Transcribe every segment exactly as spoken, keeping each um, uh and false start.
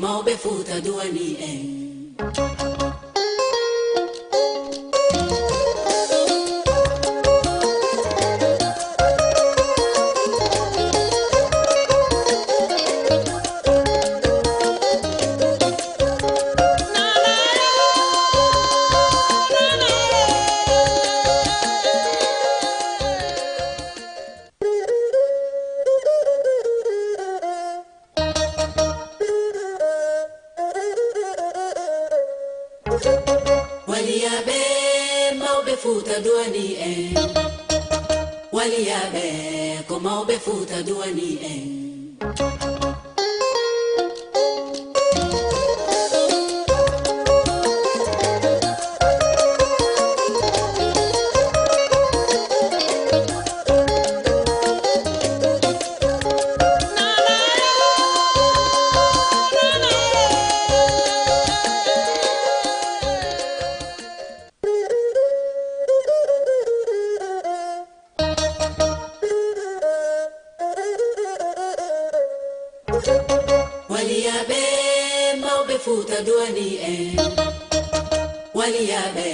Mawɓe Fuuta duwani en. Waliyaaɓe, mawɓe Fuuta duwani en. Waliyaaɓe, ko mawɓe Fuuta duwani en. Waliyaaɓe, mawɓe Fuuta duwani en. Waliyaaɓe,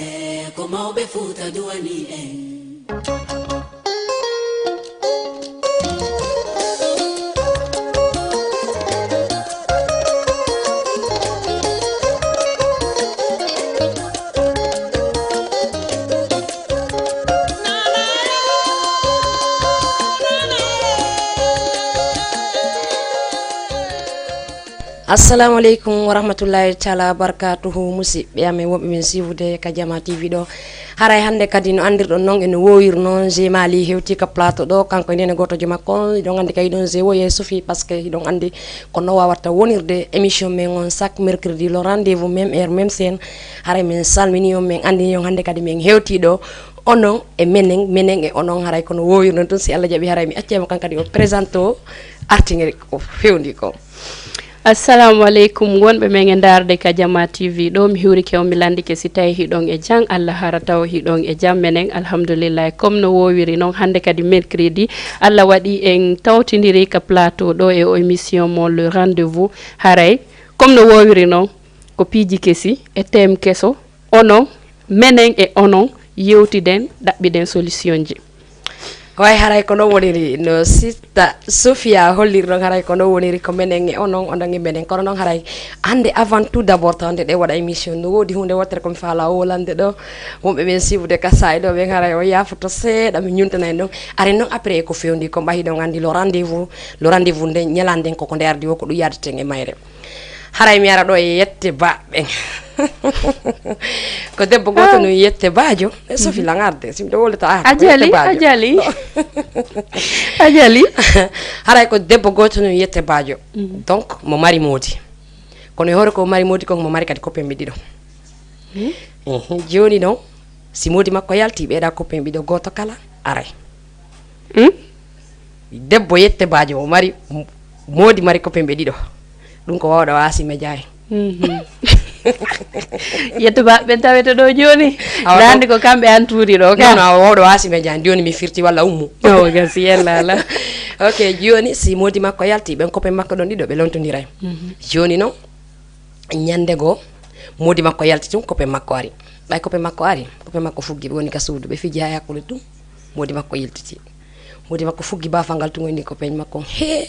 ko mawɓe Fuuta duwani en. Assalamu aleykum wa rahmatullahi taala wa barakatuhu, musidɓe amen wonɓe men siifude ka Jama T V ɗo. Haray hannde kadi no anndirɗon noon e no woowiri noon, G Mali hewti ka plateau ɗo, kanko e nene gootojo makko. Hiɗon anndi kay hiɗon G woye sufi, parce que hiɗon anndi ko no wawatta wonirde émission men on chaque mercredi, le rendez-vous même heure, même scène. Haray min salmini on, min anndini on hannde kadi min hewti ɗo, onon e menen, menen e onon. Haray kono woowiri noon tun, si Allah jaɓi, haray mi accay mo kan kadi o présente o artingiri ko fewndi ko. Assalamu aleykum wonɓe men e ndaarde ka Jama T V ɗo. Mi hiwrike on, mi lanndike si tawi hiɗon e jam, Allah hara taw hiɗon e jam. Menen alhamdulillahi, comme no woowiri noon, hannde kadi mercredi, Allah waɗi en tawtindiri ka plateau ɗo e o émission mo le rendez-vous. Haray comme no woowiri noon, ko piiji kesi e thème keso, onon, menen e onon, yewtiden, ɗaɓɓiden solution ji. Way, haray ko noon woniri, no sista Sofia holliri noon, haray ko noon woniri, ko menen e onon, onon e menen. Kono noon haray, annde avant tout d'abord, tawde ɗe waɗa émission, no woodi huunde wottere ko mi faala wolande ɗo. Wonɓe ɓen siifude ka saa'i ɗo, ɓen haray o yaafoto seeɗa, mi ñuntana en ɗon. Are noon après e ko fewndi, ko mbahi ɗon anndi lo rendez-vous, lo rendez-vous nde ñalande nden koko nde ardi o, ko ɗum yaadaten e mayre. Haray mi ara ɗo e yette baaɓe ɓen. Ko debbo gooto, ah, no yette baajo. E Sofi, mhm, lan arde, si miɗo wolata, ah, a ko yette jali, baajo. A jali. A jali. Haray ko debbo gooto no yette baajo. Mhm. Donc, mo mari moodi. Kono e hoore ko mari moodi kon, mo mari kadi koppe ɓe ɗiɗo. Mhm. Mhm. Jooni noon, si moodi makko yalti, ɓeeɗa koppe ɓe ɗiɗo, gooto kala aray. Hmm? Debbo yette baajo, o mari m-, moodi mari koppe ɓe ɗiɗo. Ɗum ko wawɗo waasi me jaay. Mhm. Yetto ba ɓen tawete ɗo jooni. Awa, laande ko kamɓe an tuuri ɗo ka. Non, non, awa wawɗo waasi me jaay. Jooni mi firti walla ummu. Awa gasi yella ala. Ok, jooni si moodi makko yalti, ɓen koppe makko ɗon ɗiɗo, ɓe lontondiray. Mhm. Jooni noon, ñande goo, moodi makko yalti tun, koppe makko ari. Ɓay koppe makko ari, koppe makko fuggi, ɓe woni ka suudu, ɓe fiji haa hakkunde tun, moodi makko yiltiti. Moodi makko fuggi baafal ngal tun, o inni koppeejo makko, "Hee!"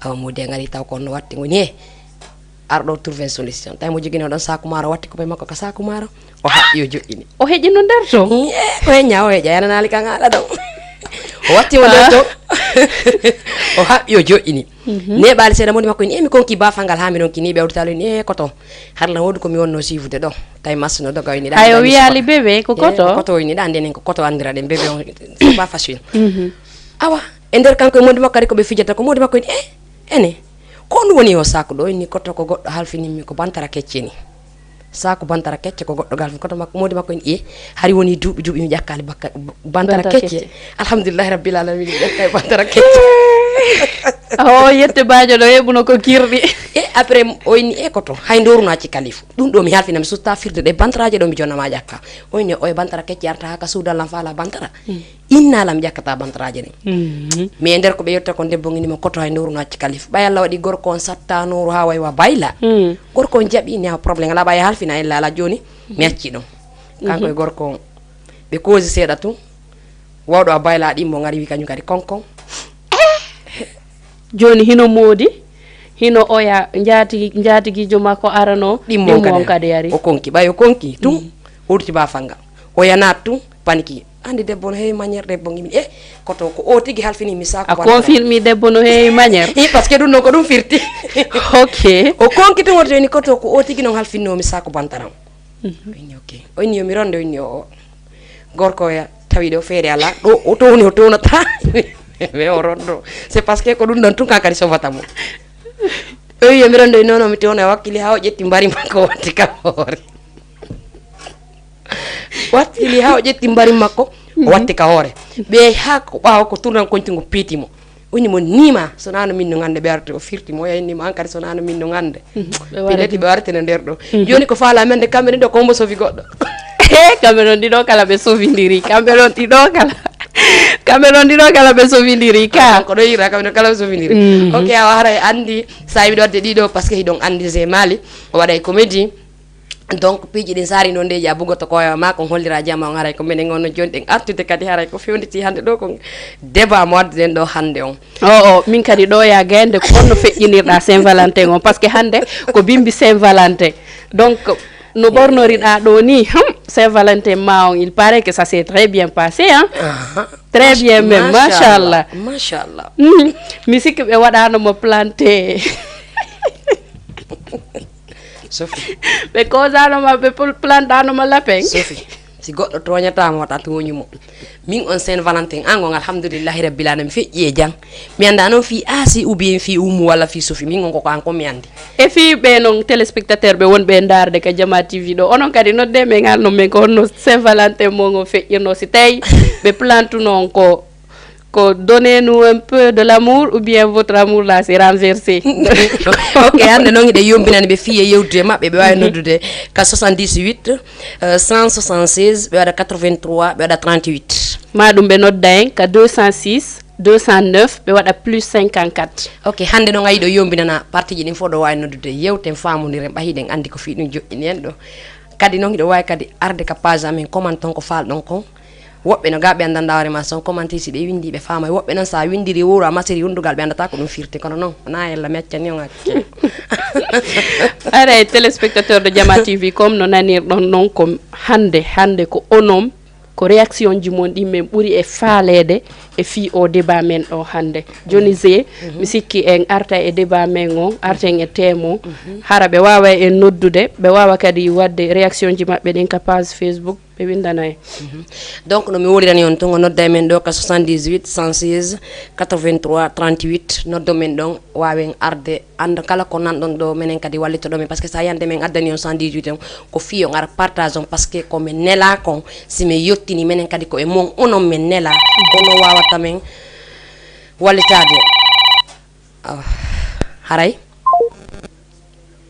Awa moodi an ari taw ko on no watti, ngoni, "Hee! Ar ɗo trouver solution." Tawi mo joginoo ɗon saaku maaro, watti koppe makko ka saaku maaro, o haɓɓi, o joɗɗini. O heƴi no nder to? Hee, o heƴa, o heƴa, yananaali kan haala ɗon. O watti mo nder to. O haɓɓi, o joɗɗini. Mhm. Neeɓaali seeɗa, moodi makko ini, "E mi konki baafal ngal haa mi ronki ni ɓe awdi talo ini, e koto. Harla woodu ko mi wonno siifude ɗo. Tawi mas no doga ini ɗa." Ayo, wiyaali bébé, ko koto? Ko koto ini ɗa, ndenen ko koto anndira ɗen bébé on, c'est pas facile. Mhm. Awa, e nder kanko e moodi makko kadi ko ɓe fijata ko, moodi makko ini, "E, ene, ko on woni o saaku ɗo?" Ini, "Koto ko goɗɗo halfinimmi ko bantara kecce ni." Saaku bantara kecce ko goɗɗo gal koto makko, moodi makko en, "Iye, hari woni duuɓi duuɓi mi ƴakkaali bakka-, bantara kecce. Alhamdulillahi rabbil alamin, mi ƴakkaali bantara kecce." O yette baajo ɗo heɓuno ko kirɗi. E après o inni e koto hay ndoruna ci kalif. Ɗum ɗo mi halfina mi sutta firde ɗe bantaraaje ɗo mi jonna ma ƴakka. O inni o e bantara kecci arta haka suudan lan faala bantara. Inna lam ƴakkata bantaraaje ɗen. Mi e nder ko ɓe yetta kon debbo ngini mo koto hay ndoruna ci kalif. Ɓay Allah waɗi gorko on satta nooru ha waywa bayla. Gorko on jaɓi ni ha problème ala ɓay halfina ella ala joni. Mi acci ɗon. Kanko e gorko on. Ɓe kosi seeɗa tun. Wawɗo a bayla ɗimmo ngari wi kañum kadi konkon. Joni hino moodi, hino oya njaati njaatigijjo makko arano ɗimmo on kadi ari. O konki ɓay o konki tun. Urti ba fanga. Oya naat tun paniki. Andi debbo no heewi manière debbo ngimi e koto ko o tigi halfini mi sako a confirmi debbo no heewi manière. I parce que ɗum ɗon ko ɗum firti. Ok. O konki tun woto joni koto ko o tigi non halfinno mi sako bantaram. Inni ok. O inni yo mi ronde o inni o gorko oya tawi ɗo feere ala ɗo o towni o townata. Mais o rondo c'est parce que ko ɗum ɗon tun kan kadi sofata mo. O wi yo mi rondo e nono mi towna wakkili ha o ƴetti mbari makko watti ka hoore. Wakkili ha o ƴetti mbari makko o watti ka hoore. Ɓe ha ko ɓawo ko tournan konti ngo piiti mo. Woni mo nima sonano min no gande ɓe arti o firti mo yaynima an kadi sonano min no gande. Pileti ɓe artino nder ɗo. Joni ko faala men de kamɓe ɗiɗo ko hombo sofi goɗɗo. Kamɓe ɗon ɗiɗo kala ɓe sofidiri kamɓe ɗon ɗiɗo kala. Kamɓe ɗon ɗiɗo kala ɓe sofidiri ka. Ko ɗo yira kamɓe ɗon kala ɓe sofidiri. Ok awa haray andi sa wiɗo wadde ɗiɗo parce que hiɗon andi je mali o waɗay comédie. Donc piiji ɗin sari noon ndeji a bugoto koyewa ma kon hollira jama on haray ko minen on no joni ɗen artude kadi haray ko fewnditi hannde ɗo ko débat mo adduɗen ɗo hannde on. O o min kadi ɗo ya gaynde ko honno feƴƴinirɗa saint valentin on parce que hannde ko bimbi saint valentin. Donc no ɓornoriɗa ɗo ni hum saint valentin ma on il paraît que ça s'est très bien passé hein. Très bien même machallah. Machallah. Mi sikki ɓe waɗanoma planté. Sophie. Ɓe kosanoma ɓe plantanoma lapin. Sophie, si goɗɗo toñatama wata toñumo. Min on saint valentin an on alhamdulillahi rabbil alamin feƴƴi e jang. Mi anda noon fii aasi ou bien fii ummu walla fii sofi min on koko an ko mi andi. E fii ɓe noon téléspectateur ɓe wonɓe e ndaarde ka jama tv ɗo onon kadi nodde men an noon men ko honno saint valentin mon o feƴƴirno si tawi ɓe plantuno on ko ko donnez-nous un peu de l'amour ou bien votre amour là c'est renversé. Ok hannde noon hiɗe yombinani ɓe fii e yewtude maɓɓe ɓe wawi noddude ka soixante-dix-huit cent soixante-seize ɓe waɗa quatre-vingt-trois ɓe waɗa trente-huit. Ma ɗum ɓe nodda en ka deux cent six deux cent neuf ɓe waɗa plus cinquante-quatre. Ok hannde noon a yiɗo yombinana partie ji ɗin fof ɗo wawi noddude yewten famondiren ɓa hiɗen andi ko fii ɗum joɗɗini en ɗo. Kadi noon hiɗo wawi kadi arde ka page amen comment ton ko falɗon kon. Woɓɓe no gaɓe andanda hoore ma son commenti si ɓe windi ɓe faamay woɓɓe noon sa windiri wuro a masiri wundugal ɓe andata ko ɗum firti kono noon wona yalla mi accani on hakke. Aray téléspectateur de jama tv comme no nanirɗon noon ko hande hande ko onon ko réaction ji mon ɗin min ɓuri e faalede e fii o débat men ɗo hande. Joni je mi sikki en arta e débat men on arten e thème o hara ɓe wawa en noddude ɓe wawa kadi wadde réaction ji maɓɓe ɗin ka page facebook. Ɓe winndana en. Donc no mi wolirani on tun o nodda e men ɗo ka soixante-dix-huit cent seize quatre-vingt-trois trente-huit noddo men ɗon wawen arde anda kala ko nanɗon ɗo menen kadi wallitoɗo men parce que sa yande men addani on cent dix-huit on ko fii on ara partage on parce que ko min nela kon si min yettini menen kadi ko e mon onon min nela kono wawata men wallitade. Awa haray.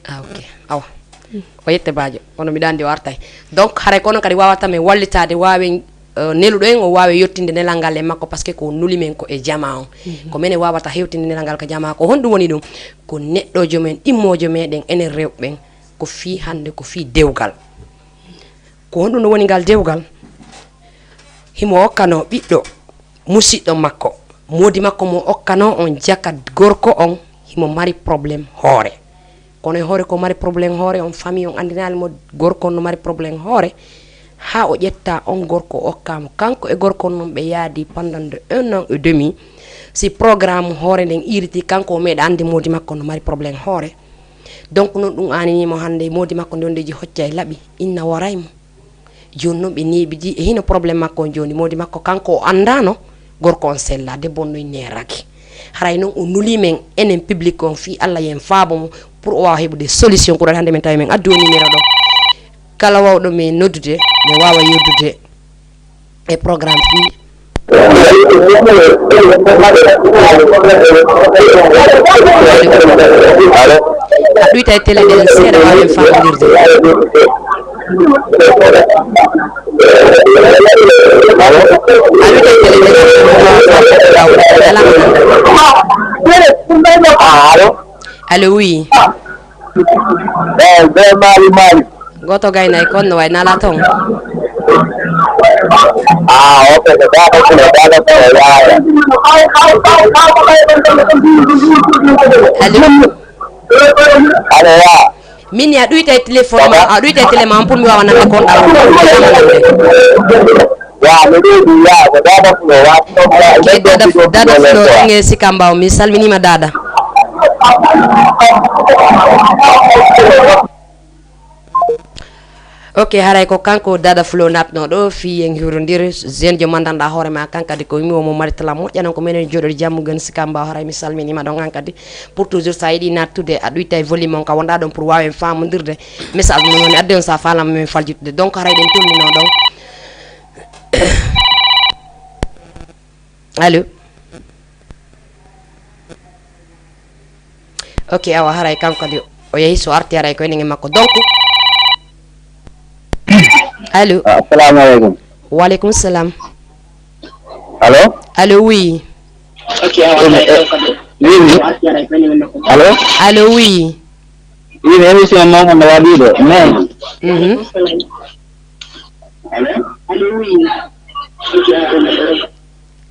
Ah, ok awa o yette baajo kono miɗa andi o artay. Donc haray kono kadi wawata min wallitade wawen neluɗo en o wawi yettinde nelal ngal e makko parce que ko nuli men ko e jama on ko minen wawata hewtinde nelal ngal ko jama ko honɗum woni ɗum? Ko neɗɗojo men ɗimmojo meɗen enen rewɓe ɓen ko fii hande ko fii dewgal. Ko honɗum no woni ngal dewgal? Himo okkano ɓiɗɗo musiɗɗo makko moodi makko mo okkano on jaka gorko on himo mari problème hoore. Kono e hoore ko mari problème hoore on famille on andinali mo gorko on no mari problème hoore. Ha o ƴetta on gorko o okkamo kanko e gorko on non ɓe yaadi pendant de un an et demi. Si programme hoore nden iriti kanko o meeɗa andi moodi makko no mari problème hoore. Donc noon ɗum aaninimo hannde moodi makko nde wondeji hocca e laɓi inna waraymo. Jooni noon ɓe neeɓidi e hino problème makko on jooni moodi makko kanko o anndano gorko on sella debbo on noy neeraki. Haray noon o nuli men enen public on fii allah yen faabo mo pour o wawa heɓude solution ko ɗon hannde men tawi men addu o numéro ɗo. Kala wawɗo men noddude mo wawa yewdude e programme fii Allo? Allo? A ɗuyta e télé ɗen seeɗa, waawen faamondirde. Allo? A ɗuyta e télé ɗen seeɗa, waawen faamondirde. Alaa mo nanda. Allo? Allo, oui. Eyi, be Mali, Mali. Gooto gaynay kon no way nala ton. Ah, ok, ko dada ko dada ko yaaya. Allo? Allo, ya. Min ya ɗuyta e téléphone ma, a ɗuyta e télé ma, on pour mi wawa nande kon ɗawa. Wa, mi ɗuyɗi ya, ko dada ko wa. Ok, dada, dada Fulo, nge Sikamba o, mi salminima dada. Ok, haray ko kanko dada Fulo natno ɗo, fi en hiwrondir, jeune jo mandanɗa hoore ma kan kadi ko mi womo mari tala moƴƴanon ko menen joɗoɗo jammu gen Sikamba o, haray mi salminima ɗon an kadi. Pour toujours sa yiɗi nattude a ɗuyta e volume on ka wonɗa ɗon pour wawen famodirde message mo woni adde on sa falama min faljitude. Donc haray ɗen tolnino ɗon. Allo? Ok, awa haray kanko kadi o yehi, so arti haray ko enen e makko. Donc, allo? Ah, assalamu aleykum. Wa aleykum salam. Allo? Allo, oui. Ok, awa haray kanko kadi o yehi, so arti haray ko enen e makko. Allo? Allo, oui. Wi, émission noon no waɗi ɗo, mais Mhm.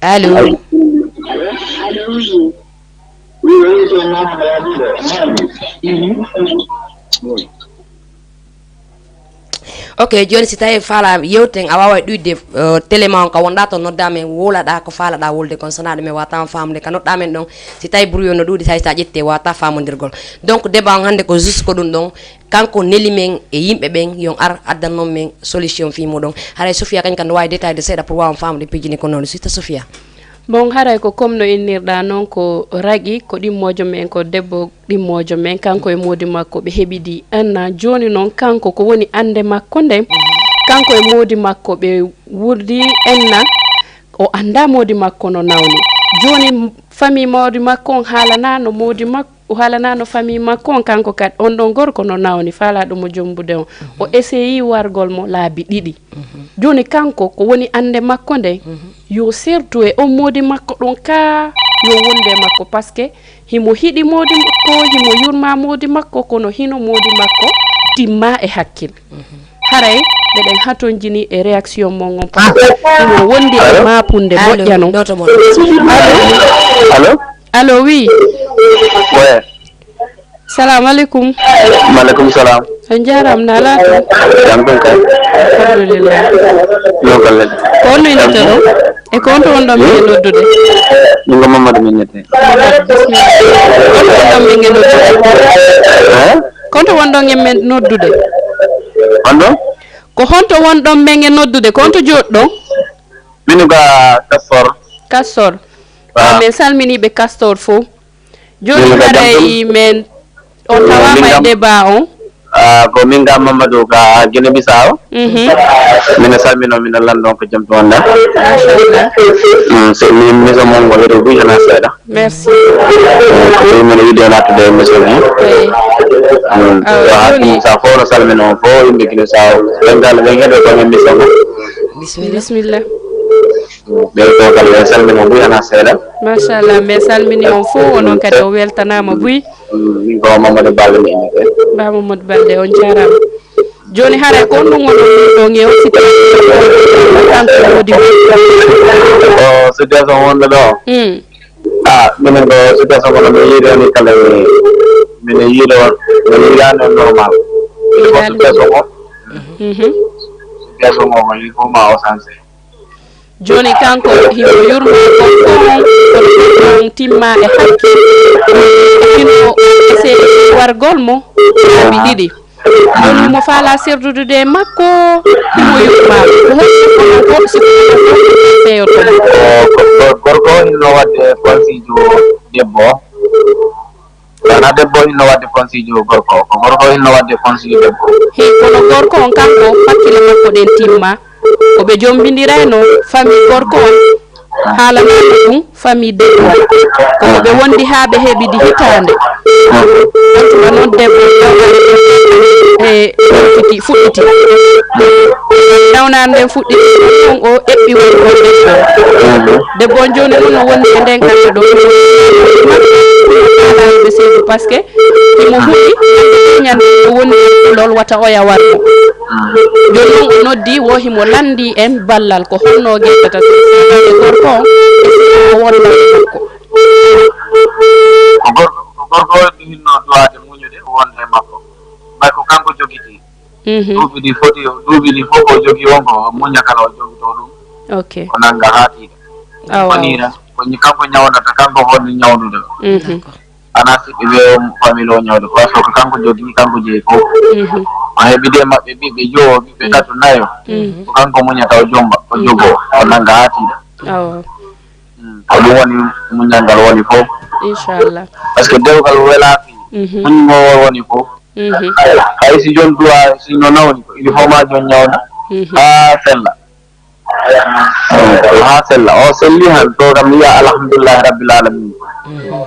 Allo? Ok, joni si tawi fala yewten, a wawa ɗuyde, eh, télé ma on ka wonɗa to, nodda men, wowlaɗa ko falaɗa wolde kon, sona ɗum e wata on famude ka nodɗa men ɗon. Si tawi bruit no ɗuuɗi, tawi sa ƴette wata famodirgol. Donc débat on hande ko juste ko ɗum ɗon, kanko neli men e yimɓe ɓen, yon ar addannon men solution fi muɗum. Haray Sofia kañ kan no wawi détail de seeɗa pour wawan famude pijini ko noon, sista Sofia. Bon, haray ko comme no innirɗa noon, ko raqi, ko ɗimmojo men, ko debbo ɗimmojo men, kanko e moodi makko ɓe heɓidi enna. Joni noon kanko ko woni ande makko nden, kanko e moodi makko ɓe wurdi enna, o anda moodi makko no nawni. Joni famille moodi makko on haalana no moodi makko, o haalana no famille makko on, kanko kadi on ɗon gorko no nawni, fala ɗum o jombude on. O essayi wargol mo laabi ɗiɗi. Joni kanko ko woni ande makko nden, yo sertu e on moodi makko ɗon ka, yo wonde e makko, parce que himo hiɗi moodi makko, himo yurma moodi makko, kono hino moodi makko timma e hakkil. Haray meɗen hatonjini e réaction mon on, parce que himo wondi e mapunde moƴƴa non. Allo? Allo? Allo, oui. Ouais. Salamu aleykum. Maaleykum salam. On jaaraama, na ala toon? Jam tan kay. Alhamdulillah. No golle? Ko honno innirta ɗo? E ko honto wonɗon men e noddude? Min ko Mamadou min innirte. Mamadou, bisimilla. Honto wonɗon men e noddude? Eh? Ko honto wonɗon e men noddude? Honto? Ko honto wonɗon men e noddude? Ko honto jooɗɗon? Min ko Castor. Castor. Ah. Ah, min salmini ɓe Castor fof. Jooni haray men on tawaama e débat on. Ah, ko min ga Mamadou ga Guinée Bissau. Mhm. Min salmino, min lanndon ko jam to wonda. Machallah. Mm, so mi miso mon ngo heɗo buy hana seeɗa. Merci. Eh, ko min yiɗi nattude émission he. Oui. Mm, ah, to joni sa fof no salmino on fof yimɓe Guinée Bissau. Ɓen dal ɓen heɗo ko min miso mo. Bismillah. Bismillah. Ɓe fof kadi ɓe salmino buy hana seeɗa. Machallah, mi salmini on fof, onon kadi o weltanaama buy. Mm, min ko Mamadou Balde mi innirte. Ba Mamadou Balde, on jaaraama. Jooni haray ko honɗum woni ɗo nge o situation kanko wodi mo? O situation wonɗo ɗo. Mm. Ah, minen ko situation kono mi yiiɗo ni kala mi, min yiiɗo, mi yiiɗano normal. Ko situation o. Mhm. Situation o ko il faut ma o changé. Jooni kanko himo yurma gorko on, kono gorko on timma e hakke. Hino essayer wargol mo laabi ɗiɗi. Jooni himo faala serdude e makko, himo yurma. Ko honɗum onon fof, si ko onon fof feyoto? Ko, ko, ko gorko on hinno waɗde fansiijo debbo. Wona debbo hinno waɗde fansiijo gorko, ko gorko hinno waɗde fansiijo debbo. He, kono gorko on kanko, hakkille makko ɗen timma. Ko ɓe jombindirayno famille gorko on, Haala maɓɓe ɗum, famille debbo, ko ko ɓe wondi haa ɓe heɓidi hitaande. On tuma noon debbo, e fuɗɗiti, fuɗɗiti. Nawnaande nden fuɗɗiti, ɗum o eɓɓi woni on debbo. Debbo on jooni noon no wondi e nden gacce ɗo. Haalaani ɓe seeɗu, parce que himo huɗi, ñande ɗo woni e kulol wata oya warmo. Jooni noon o noddi, wo himo lanndi en ballal, ko honno o geddata ɗum. Saabe gorko on, e siko o wonda e makko. Ko gorko, ko gorko on hinno duwaade muñude, wonda e makko. Mbay ko kanko jogiti. Mhm. Duuɓi ɗi foti, duuɓi ɗi fof ko jogi on ko muña kala o jogito ɗum. Ok. O nannga haa tiiɗa. Awa. Ko nii tan, ko ñi-, kanko ñawnata, kanko foti ñawdude. Mhm. Ana siɓɓi ɓe on famille o ñawde, parce que ko kanko jogii, kanko jeyi fof. Mhm. O heɓi de maɓɓe ɓiɓɓe jowo, ɓiɓɓe tato, nayo. Mhm. Ko kanko muñata, o jomba, o jogo, o nannga haa tiiɗa. Awa. Mm. Ko ɗum woni muñal ngal woni fof. Inchallah. Parce que dewgal welaa fii. Mhm. Muñi mo woni fof. Mhm. Hay si jooni duwa, si no nawni ko, il faut ma jooni ñawna. Mhm. Haa sella. Haa sella. O selli han, to kam wiya alhamdulillahi rabbil alamin. Mhm.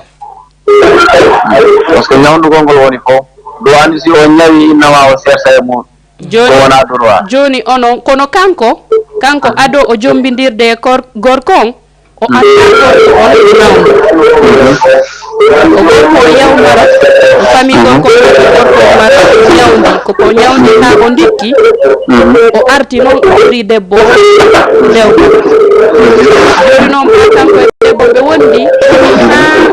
Parce que ñawndugol ngol woni fof. Duwani si o ñawi, innama o sersa e muɗum. Jooni, ko wonaa droit. Jooni onon, kono kanko, kanko ado o jombindirde e kor-, gorko on, o anndaa gorko on nawndo. Ko gorko o yaw Maroc, famille gorko on, gorko on Maroc, o ñawndi. Ko ko ñawndi haa o ndikki, o arti noon, o ɓuri debbo o dewbo. Jooni noon, maa kanko e debbo ɓe wondi, haa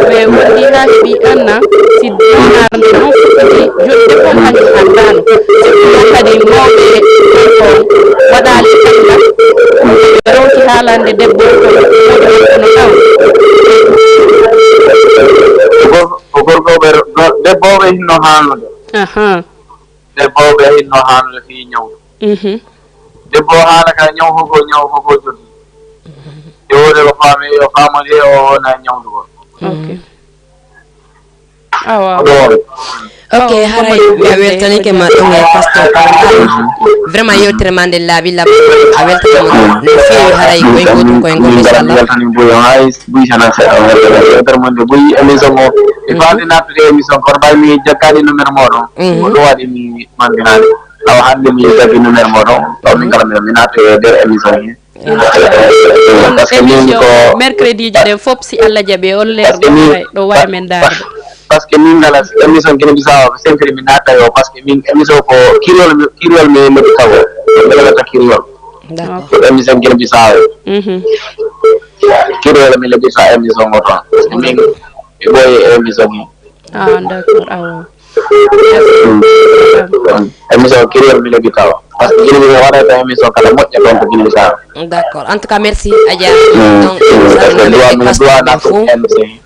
ɓe wondi haa heɓi anna, si deenaar nde noon fuɗɗiti, jooni debbo on kañum anndaano. Si ɗum noon kadi mawɓe gorko on waɗaali annda, ɓe ronki haalande debbo on ko woodi makko no nawni. Ko gorko, ko gorko ɓe, debbo o ɓe hinno haalnude. Ahan. Debbo o ɓe hinno haalnude fii ñaw. Mhm. Debbo o haala ka ñaw fof ko, ñaw fof ko jogii. E wonde ko faami, yo faamani e o wona ñawdugol. Ok. Awa. Ko ɗum woni. Ok, haray mi weltanike ma ɗum e pasteur Kawndal. Vraiment yewtere ma nde laaɓi laaɓi. A weltanama ɗum no feewi, haray ko en gotum ko en gotum, inchallah. Weltani buy o hay buy sana seeɗa, weltani yewtere mon nde buy émission o. Mi faami nattude émission kono ɓay mi jaggaani numéro moɗon. Mhm. Ko ɗum waɗi mi mannginani. Awa hannde mi jaggi numéro moɗon. Ɗo min kala mi natta e nder émission he. Parce que min émission ko mercredi ji ɗen fof, si Allah jaɓi, on leer ɗo wawi men daarde. Parce que min ngala émission Guinée Bissau ko sempiri mi natta yo, parce que min émission ko kirol mi, kirol mi modi tawo. Ko kirol. D'accord. Ko émission Guinée Bissau. Mhm. Kirol mi lebbi sa émission o ton. Parce que min e ɓoye émission. Ah, d'accord, awa. Émission kiriyol mi legi tawa. Parce que ina mi waɗata émission kala moƴƴa ɗon ko jilli sa. D'accord. En tout cas, merci. Adja. Donc, duwa mi duwa na ko MC.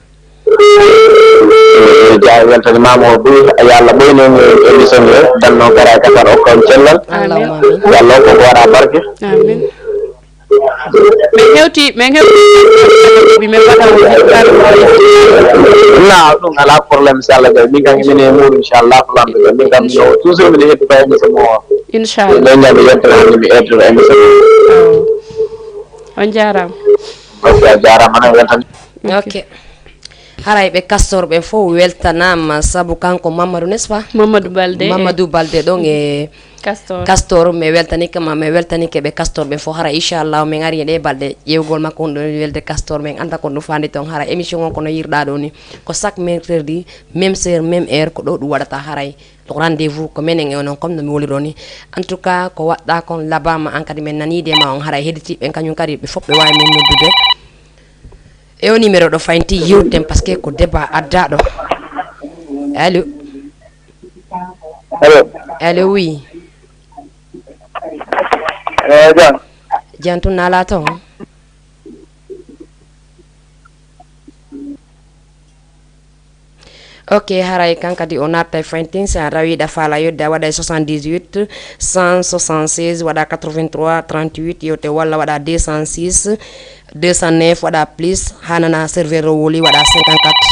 Jaay weltani mamo buy, ya Allah ɓoyno émission he danno gara e kasar o kon cellal. Allahumma amin. Ya Allah ko waɗa barke. Amin. Min hewti, min hewti, min mbaɗa o jikkaɗo. Na ɗum ala problème, si Allah jaɓi. Min kam minen e muɗum, inchallah, ko lamɓe ɓe. Min kam yo toujours minen heddi ko émission mo. Inchallah. Min ñami yettere hannde mi heddoro émission. On jarama. Ok, a jarama, hana weltani. Ok. Haray ɓe Castor ɓe fof weltanama, sabu kanko Mamadou, n'est-ce pas? Mamadou Balde. Mamadou Balde ɗon e Castor. Castor, mi weltanike ma, mi weltanike ɓe Castor ɓe fof. Hara inchallah min ari e ɗe balɗe ƴeewgol makko, ɗum ɗo welde Castor, min annda ko ɗum faandi toon. Hara émission o kono yirɗa ɗo ni, ko chaque mercredi, même heure, même heure, ko ɗo ɗum waɗata. Haray donc rendez-vous ko menen e onon, comme no mi woliri ni. En tout cas, ko waɗɗa kon labama, an kadi min naniide ma on. Haray hedditiiɓe ɓen kañum kadi ɓe fof ɓe waawi min noddude e o numéro ɗo faynti yewten, parce que ko débat adda ɗo. Allo. Allo. Allo, oui. Eh, Jan. Jan tun nala toon. Ok, haray kan kadi o natta e fayntin, si a rawiɗa faala yodde a waɗa e soixante-dix-huit, cent soixante-seize, waɗa quatre-vingt-trois, trente-huit, yewte walla waɗa deux cent six, deux cent neuf, waɗa plus, hanana serveur o woli waɗa cinquante-quatre.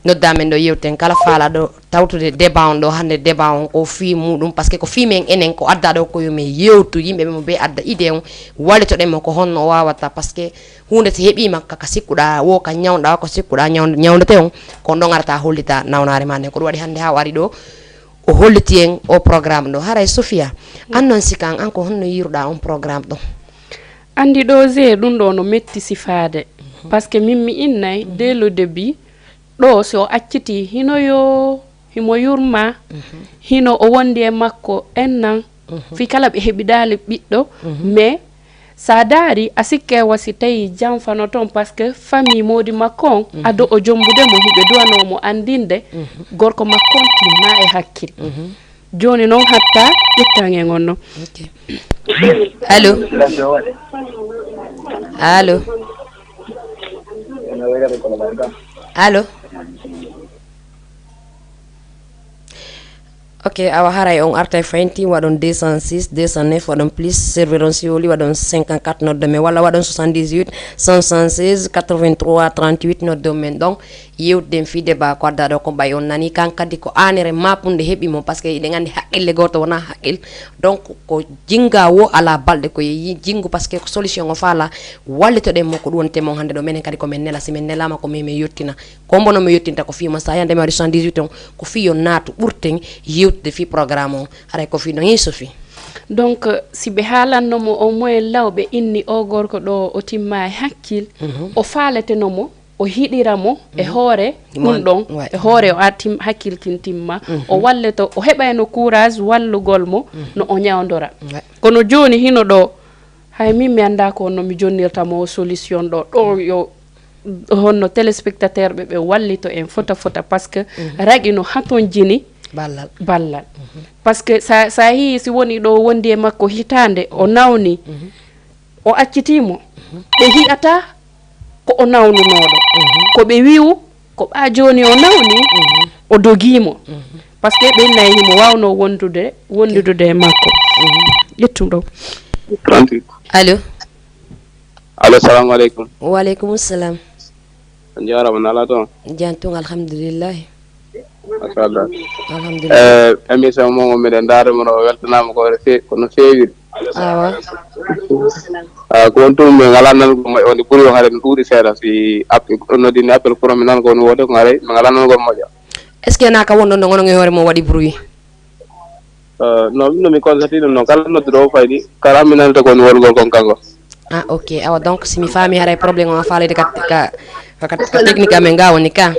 Nodda men ɗo yewten kala faala ɗo tawtude débat on ɗo hannde, débat on ko fii muɗum, parce que ko fii men enen ko adda ɗo ko yo men yewtu yimɓe ɓe mo ɓe adda idée on, wallitoɗen mo ko honno o wawata, parce que huunde so heɓiima ka, ka sikkuɗa wo ka ñawɗa ko sikkuɗa ñaw-, ñawndete on, ko ɗon arata hollita nawnaare ma nden. Ko ɗum waɗi hannde ha o ari ɗo, o holliti en o programme ɗo. Haray Sofia, an noon sika an, an ko honno yiruɗa on programme ɗo? Andi ɗo je ɗum ɗo no metti sifaade. Parce que min mi innay dès le début, ɗo si o acciti hino yo himo yurma, hino o wondi e makko ennan, fi kala ɓe heɓidaali ɓiɗɗo, mais sa daari a sikke wasi tawi janfano toon, parce que famille moodi makko on ado o jombude mo hiɓe duwanoo mo andinde gorko makko on timma e hakkil. Jooni noon hatta ƴettan en on noon. Ok. Allo? Allo? Allo? Ok, awa haray on artay faynti, waɗon deux cent six, deux cent neuf, waɗon plus, serveur on si woli, waɗon cinquante-quatre nodde men, walla waɗon soixante-dix-huit, cent soixante-seize, quatre-vingt-trois, trente-huit nodde men. Donc, yewtiden fii débat ko adda ɗo ko ɓay on nani kan kadi ko aanere mapunde heɓi mo, parce que eɗen anndi haqqille gooto wonaa haqqil. Donc, ko jinnga wo alaa balɗe ko yeeyi jinngu, parce que ko solution o faala, wallitoɗen mo ko ɗum woni temo hannde ɗo. Menen kadi ko men nela, si men nelaama ko men, men yettina. Ko mbono mi yettinta ko fii mo, so a yande mi waɗi soixante-dix-huit on, ko fii yo naatu ɓurten yewtude fii programme on. Haray ko fii no yeeso fii. Donc, si ɓe haalanno mo au moins law ɓe inni o gorko ɗo o timma e hakkil, o faaleteno mo, o hiɗira mo e hoore ɗum ɗon, e hoore o atim hakkil kin timma, o wallito, o heɓayno courage wallugol mo no o ñawndora. Ouais. Kono jooni hino ɗo, hay min mi anndaa ko no mi jonnirta mo solution ɗo, ɗo yo honno téléspectateur ɓe ɓe wallito en fota fota, parce que ragi no hatonjini ballal. Ballal. Parce que sa, sa hii si woni ɗo wondi e makko hitaande, o nawni, o accitii mo, ɓe hi'ata ko o nawnunooɗo. Ko ɓe wi'u, ko ɓaa jooni o nawni, o dogii mo. Parce que ɓe nayi himo waawnoo wondude, wondude e makko. Ƴettum ɗo. Trente-huit. Allo? Allo, salamu aleykum. Wa aleykum salam. On njaaraama, no alaa toon? Jam tun, alhamdulillahi. Machallah. Alhamdulillah. Eh, émission mo ngo miɗen ndaara mo, o weltanaama ko fe-, ko no feewi. Awa. Ah, ko on tun, min ngalaa nanugol moƴƴo, wonde bruit o haray no ɗuuɗi seeɗa. Si app-, on noddii appel courant, mi nana ko woni woote, ko haray min ngalaa nanugol moƴƴo. Est-ce que naka wonɗon ɗon onon e hoore mon waɗi bruit? Eh, no, no mi constaté ɗum noon, kala nodduɗo o faydi, kala mi nanata ko woni wonugol kon kanko. Ah, ok. Awa, donc, si mi faami, haray problème o a faalede ka, ka, ka, ka technique amen ga woni ka.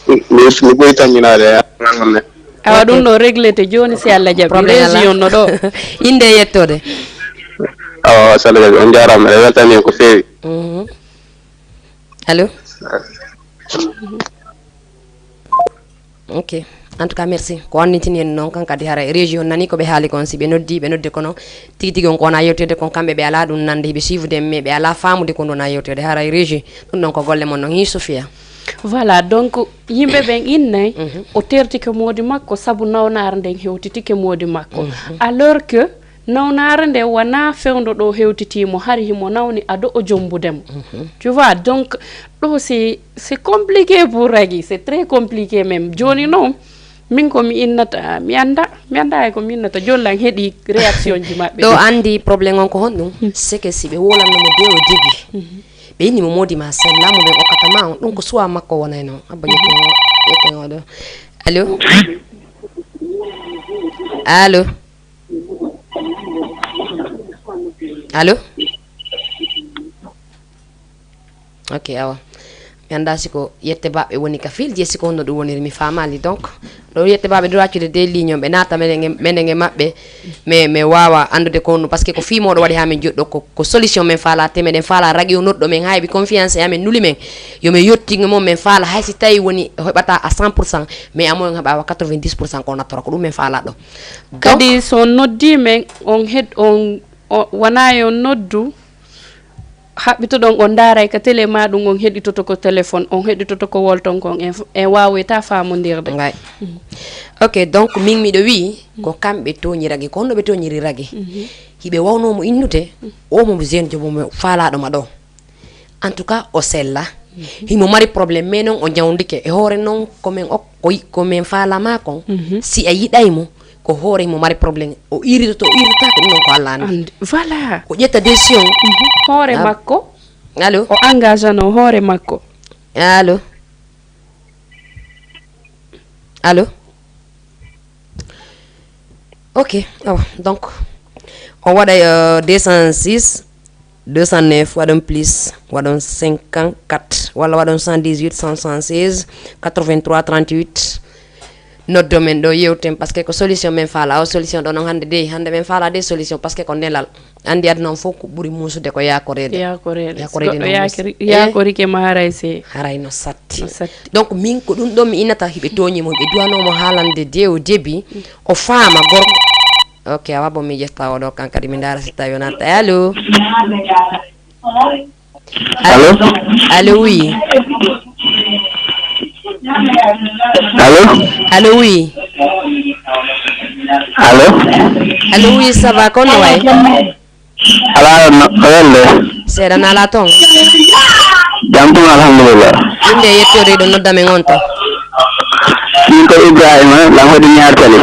Mi, mi ɓuri tamminaade, eh, ngal ne. Awa, ok. Ɗum ɗo réglete jooni, si Allah jaɓi. Problème alaa. Région no ɗo. Innde e yettoode. Awa, si Allah jaɓi, on njaaraama, e weltanii en ko feewi. Mhm. Allo? Ok. En tout cas, merci. Ko anndintini en noon kan kadi, haray région nani ko ɓe haali kon, si ɓe noddi, ɓe noddi kono tigi tigi on ko wona yewtede kon, kamɓe ɓe alaa ɗum nande, ɓe suivre, mais ɓe alaa faamude ko wona yewtede. Haray région, ɗum ɗon ko golle mon noon. Hi, Sofia. Voilà, donc, yimɓe ɓen innay, o tertike moodi makko sabu nawnaare nden hewtitike moodi makko. Mhm. Alors que nawnaare nde wonaa fewndo ɗo hewtitii mo, hari himo nawni ado o jombude mo. Mhm. Tu vois, donc, ɗo c'est, c'est compliqué pour Raky, c'est très compliqué même. Jooni noon, min ko mi innata, mi annda, mi annda hay ko mi innata. Jooni lan heɗi réaction ji maɓɓe. Ɗo anndi problème on ko honɗum? C'est que si ɓe wolanno mo dès au début, ɓe inni mo moodi ma sella mo ɓen okkata ma on, ɗum ko suwa makko wonay noon. Abba ƴetten o, ƴetten o ɗo. Allo? Allo? Allo? Ok, awa. Mi annda si ko yette baɓɓe woni ka filji, e si ko honno ɗum woniri, mi faamaali. Donc, ɗo yette baɓɓe ɗo accude de ligne on, ɓe naata menen e, menen e maɓɓe, mais, mais waawa anndude ko honno, parce que ko fii mooɗo waɗi haa min joɗɗo, ko, ko solution men faala, te meɗen faala Raky o noddo men, haa heɓi confiance e amen, nuli men, yo men yottingo mo, men faala, hay si tawi woni heɓata à cent pour cent, mais amoon heɓa wa quatre-vingt-dix pour cent ko nattora, ko ɗum men faala ɗo. Donc, kadi so noddi men, on hed-, on, o, wona yo noddu, haɓɓitoɗon, on ndaaray ka télé ma ɗum, on heɗitoto ko téléphone, on heɗitoto ko wolton kon, en, en waawoyta faamondirde. Ngay. Mm. Ok, donc min miɗo wi'i ko kamɓe tooñi Raky, ko honno ɓe tooñiri Raky? Mhm. Hiɓe wawno mo innude, o mo jeune jobo mo faalaɗo ma ɗo. En tout cas, o sella. Himo mari problème, mais noon o ñawndike. E hoore noon, ko men ok-, ko yi-, ko men faalaa maa kon, si a yiɗay mo, ko hoore himo mari problème. O iritoto, o iritotaako, ɗum noon ko Alla anndi. Anndi. Voilà. O ƴetta décision. Hoore makko. Allo? O engagé no hoore makko. Allo? Allo? Ok, awa, donc, on waɗa, euh, deux cent six, deux cent neuf, waɗon plus, waɗon cinquante-quatre, walla waɗon cent dix-huit, cent soixante-seize, quatre-vingt-trois, trente-huit. Noddo men ɗo, yewten, parce que ko solution men faala, o solution ɗo noon hannde dey, hannde men faala dey solution, parce que ko nelal. Anndi aduna on fof ko ɓuri muusude ko yaakoreede. Yaakoreede. Yaakoreede. So goɗɗo noon yaakori-, muusi. Eh? Yaakorike ma haray se. Haray no satti. No satti. Donc min ko ɗum ɗo mi innata hiɓe tooñi mo, hiɓe duwanoo mo haalande de o debi, o faama gorko. Ok, awa bon mi ƴetta o ɗo kan kadi mi ndaara si tawi o natta. Allo? Allo? Allo, oui. Allo? Allo? Allo, oui, ça va, kono way? Alaa no welde? Seeɗa na alaa toon? Jam tun, alhamdulillah. Innde e yettoode ɗo nodda men on to? Min ko Ibrahima, lan hoɗi ñaartali.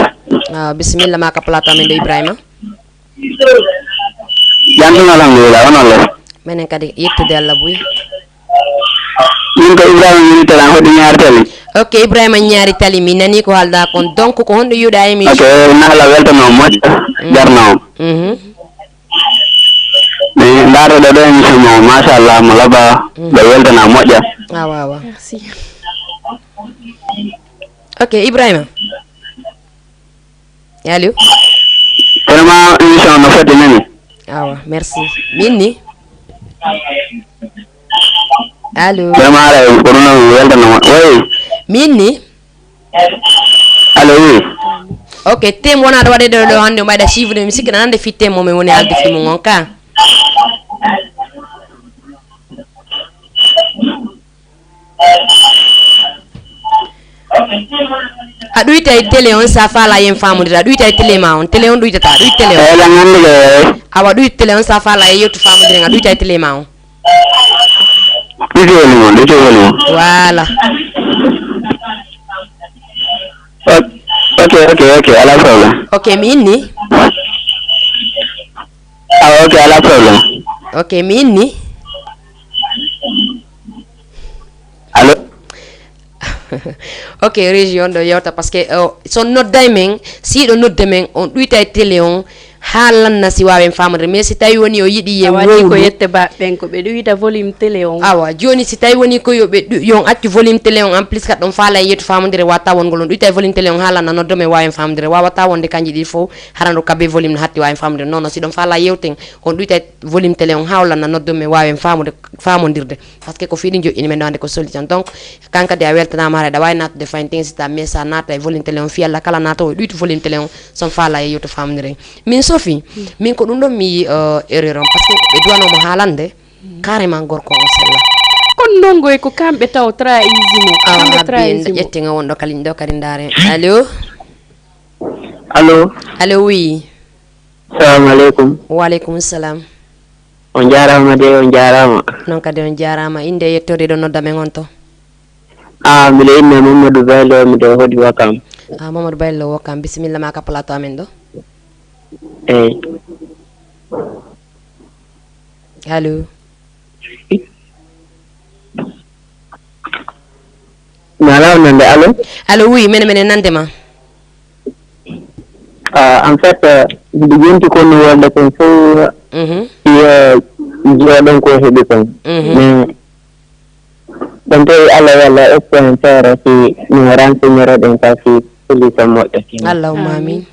Ah, bisimilla ma ka plateau men ɗo, Ibrahima. Jam tun, alhamdulillah, onon le? Menen kadi yettude Allah buy. Min ko Ibrahima Ñaari Tali, an hoɗi Ñaari Tali. Ok, Ibrahima Ñaari Tali, mi nani ko haalda kon. Donc, ko honɗo yiɗuɗa émission? Ok, na Allah weltano moƴƴa, jarno. Mhm. Mi ndaroɗo ɗo émission mo, machallah, mo laba, ɓe weltana moƴƴa. Awa, awa. Merci. Ok, Ibrahima. Allo? Vraiment, émission no foti nani. Awa, merci. Min ni? Allo? Vraiment, ara, kono no weltano ma. Oui. Min ni? Allo, oui. Ok, thème wona ɗo waɗede ɗo hannde, o ɓayda chiffre, mi sikki nanande fi thème mo min woni haalde fi mum on ka. A ɗuyta e télé on, sa faala yen faamodira. A ɗuyta e télé ma on. Télé on ɗuytata. A ɗuyta télé on. Eyi, lan anndi ko. Awa, ɗuyta télé on, sa faala e yewtu faamodira. A ɗuyta e télé ma on. Ɗuyta volume on, ɗuyta volume on. Voilà. Ok, ok, ok, ok, ala problème. Ok, mi inni. Ah, ok, ala problème. Ok, mi inni. Allo? Ok, régie on ɗo yewta, parce que, euh, so nodday men, si ɗo nodde men, on ɗuyta e télé on, haa lanna si waawen faamude. Mais si tawi woni o yiɗi yen wowlu. A waɗi ko yette baɓɓe ɓen, ko ɓe ɗuyta volume télé on. Awa, jooni si tawi woni ko yo ɓe ɗu-, yo on accu volume télé on, en plus ka ɗon faala e yettu faamudire, wata wongol on ɗuyta e volume télé on, haa lanna noddo men waawen faamudire. Wawata wonde kanji ɗi fof, hara ɗo kabe volume no hatti waawen faamudire. Non, non, si ɗon faala yewten, on ɗuyta e volume télé on, haa o lanna noddo men waawen faamude, faamondirde. Parce que ko fii ɗin joƴƴini men ɗo hannde ko solution. Donc, kan kadi a weltanaama, haray aɗa waawi naatude fayin teng si ta, mais sa naata e volume télé on, fii Alla kala naata o ɗuytu volume télé on, son faala e yewto faamndiren. Min Sophie, min ko ɗum ɗon mi yii, euh, erreur on, parce que ɓe duwanoo mo haalande, carrément gorko on sella. Kono noon ngoy ko kamɓe taw trahisi mo, kamɓe trahisi mo. Ƴetti nga won ɗo kadi, ɗo kadi ndaare. Allo? Allo? Allo, oui. Salamu aleykum. Wa aleykum salam. On jaaraama de, on jaaraama. Noon kadi on jaaraama. Innde e yettoode ɗo nodda men on to? Ah, mbiɗo innee Mamadou Baylo, miɗo hoɗi Wakam. Ah, Mamadou Baylo Wakam, bisimilla ma ka plateau amen ɗo. Eyi. Allo? Mi alaa nande, allo? Allo, oui, mene, mene, nande ma. Ah, en fait, euh, mbiɗo yonti ko no wonde kon fof, mhm, si, euh, jooɗon ko heɓi kon. Mhm. Mais ɗon tawi Allah walla, est-ce que en feere si no renseigner ɗen ka si solution moƴƴo si? Allahumma amin. Amin.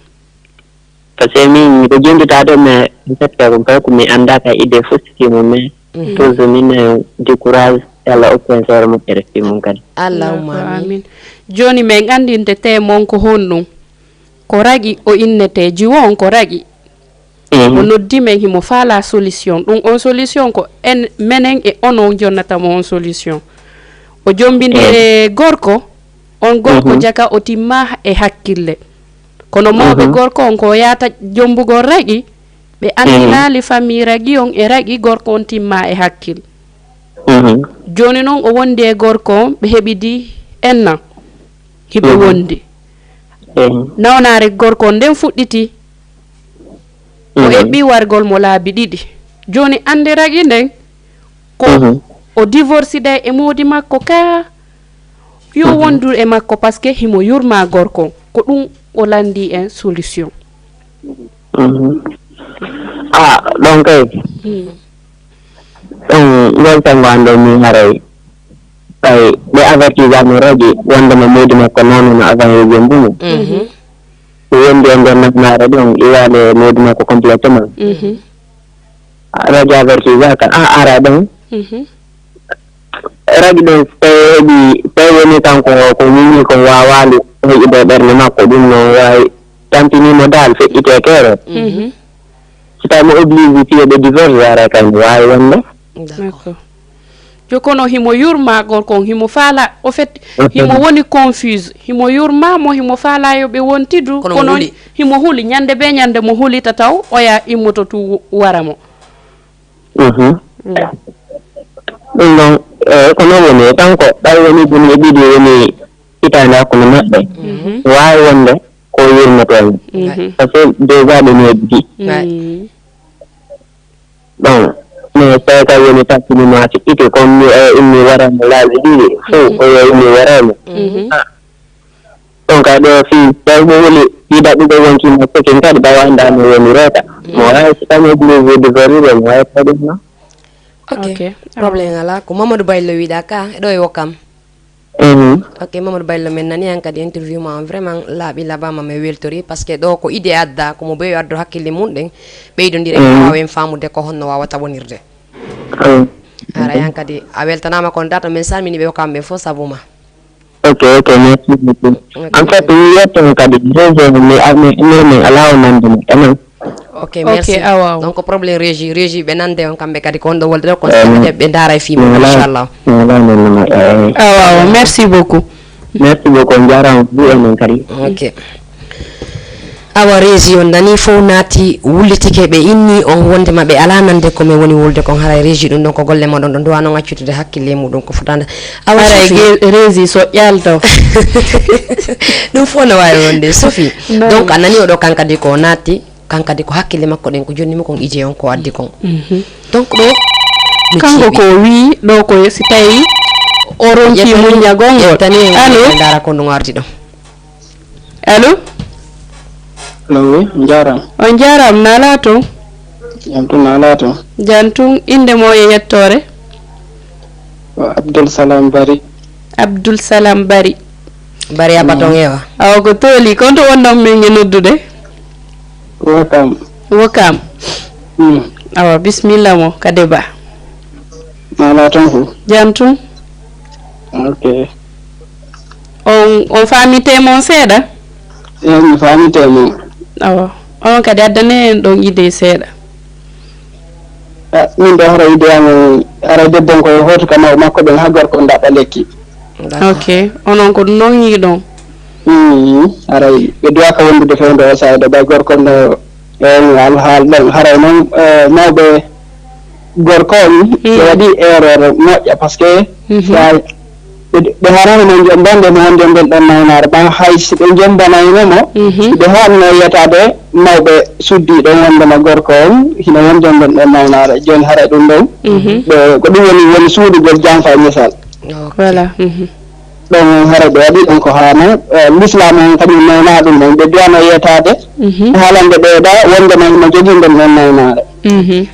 Parce que min, miɗo jondita ɗo, mais en fait, ko kay ko mi annda ka idée fof si mo, mais, mhm, toujours min, eh, décourage, Alla okku en feere moƴƴere fii mum kadi. Allahumma amin. Amin. Jooni men anndinde te mon ko honɗum? Ko Ragi o innetee, jiwo on ko Ragi. Mhm. O noddi men, himo faalaa solution. Ɗum on solution ko en, menen e onon jonnata mo on solution. O jombindiri, eh, gorko, on gorko, mhm, jaka o timmaa e hakkille. Kono mawɓe, mhm, gorko on ko yaata jombugol Ragi, ɓe, mhm, anndinaali famille Ragi on e Ragi gorko on timmaa e hakkil. Mhm. Jooni noon o wondi e gorko on, ɓe heɓidi enna. Hiɓe Mhm. wondi. Mhm. Nawnaare gorko on nden fuɗɗiti. O Mhm. eɓɓi wargol mo laabi ɗiɗi. Jooni annde ragi nden ko Mhm. o divorcida e moodi makko ka yo Mhm. wondu e makko parce que himo yurma gorko on. Ko ɗum o lanndi en solution. Mhm. Ah, ɗon kay. Hmm. Ɗum ngol tan ngon ɗo mi haray. Kay ɓe avertisa mo ragi wonde mo moodi makko nawnuno avant e jembumo. Mhm. Ko wondi e nder nawnaare ɗon iwaade moodi makko complètement. Mhm. Ragi avertisa ka a ara ɗon. Mhm. Ragi ɗon so tawi heɓi, tawi woni kanko ko ñiñi ko wawaali heƴude e ɓernde makko, ɗum noon waawi tampinii mo daal feƴƴitee keere. Mhm. So tawi mo oblige fiye ɓe divorce, ara kay mo waawi wonde. D'accord. D'accord. Yo kono himo yurma gorko on, himo faala, au fait, Mhm. himo woni confuse, himo yurma mo, himo faala yo ɓe wontidu, Kono mo kono huli. himo huli, ñande be ñande mo hulita taw, oya immoto tu wara mo. Mhm. Mm. Ɗum noon, eh, ko noon woni, kanko, ɓay woni duuɓi ɗiɗi woni hitaande hakkunde maɓɓe. Mhm. Waawi wonde ko yurmetee mo. Mhm. Parce que déjà ɓe ñeeɓidi. Right. Mm. Bon, mais tawi kay woni taccini ma si iti comme mi, eh, inni warano laabi ɗiɗi. Fof Mhm. ko yo inni warano. Mhm. Ah. Donc, aɗo fi, tawi mo woni, fi daɗɗuɗo wonki mo sekin kadi, ɓay annda no woni reeta. Mo Mm. waawi si tawi obligé de variété, mo waawi tawi ɗum, non? Ok. Ok. Problème alaa. Ko Mamadou Baylo wiɗa ka, ɗo e Wokam. Mhm. Ok, Mamadou Baylo, men nani han kadi interview ma on, vraiment laaɓi laɓama, mi weltori, parce que ɗo ko idée adda, ko mo ɓeyo addo hakkille mum ɗen, ɓeydondira en, Mhm. waawen faamude ko honno wawata wonirde. Mhm. Ara yan kadi, a weltanama kon data, men salmini ɓe ko kamɓe fof sabu ma. Ok, ok, merci beaucoup. Ok. En fait, mi yetto kadi, réseau mi, mi, mi, mi alaa o nande mo, quand même. Ok, Ok, merci. Awa, awa. Donc, problème régie, régie, ɓe nande on kamɓe kadi ko on ɗo wolde ɗo, kon Eh, seeɗa ɓe ndaara e fii mum, voilà. Inchallah. Voilà, non, non, eh. Awa, awa, merci beaucoup. Merci beaucoup, on njaaraama, vous et mon kadi. Ok. Awa, régie on nani fof naati, wullitike, ɓe inni on wondema ɓe alaa nande ko min woni wolde kon, haray régie ɗum ɗon ko golle mon ɗon, ɗon duwano accitude hakkille muɗum ko fotande. Awa, haray Sophie. Ge-, régie so ƴalto. Ɗum fof no waawi wonde, Sophie. Non. Donc, a nani oɗo kankadi ko naati, kankadi ko hakkille makko ɗen ko jonni mo kon idée on ko addi kon. Mhm. Donc, ɗo no kanko jiiɓi. Ko o wii ɗo ko si tawi o ronki muññagol ngol. Yettani en. Allo? Ndaara ko ɗum ardi ɗo. Allo? Allo, oui, on njaaraama. On njaaraama, naalaa toon? Jam tun, naalaa toon? Jam tun, innde moo e yettoore? Ko Abdul Salam Bari. Abdul Salam Bari. Bari Abba Mm. toon ewa. Awa, ko tooli, kon to wonɗon men e noddude? Wokam. Wokam. Mm. Awa, bismilla mo, ka débat. Naalaa toon fof? Jam tun. Ok. On, on faami tee mon seeɗa? Eey, mi faami tee mon. Awa. On kadi addane en ɗon idée seeɗa. Ah, min ɗo hara idée am, hara debbo on ko yo hootu ka mawɓe makko ɓen haa gorko on ɗaɓɓa lekki. D'accord. Ok. Onon ko ɗum ɗon yiɗon? Mm, haray ɓe duwaaka wondude fewndo o saayda ɓay gorko on ɗo. Eey, alhaal ɗon, haray noon, eh, mawɓe gorko on, ɓe Mm. waɗi erreur moƴƴa, parce que Mhm. sa, ɓe, ɓe haanano noon jom bande mo wonde nden ɗon nawnaare, ma hay si ɓe jombanayno mo, Mhm. si ɓe haanno yiyataade mawɓe suddi ɗon wondema gorko on, hino wonde nden ɗon nawnaare. Jooni haray ɗum ɗon, Mhm. ɓe, ko ɗum woni, woni suuɗugol janfa e misal. Ok. Voilà. Mhm. Ɗon on hara ɓe waɗi ɗum ko haana, eh, l'islam on kadi newna ɗum ɗon. Ɓe duwano yeetaade, mhm, haalande ɓe ɗa wonde no, no jogii nden ɗon nawnaare. Mhm.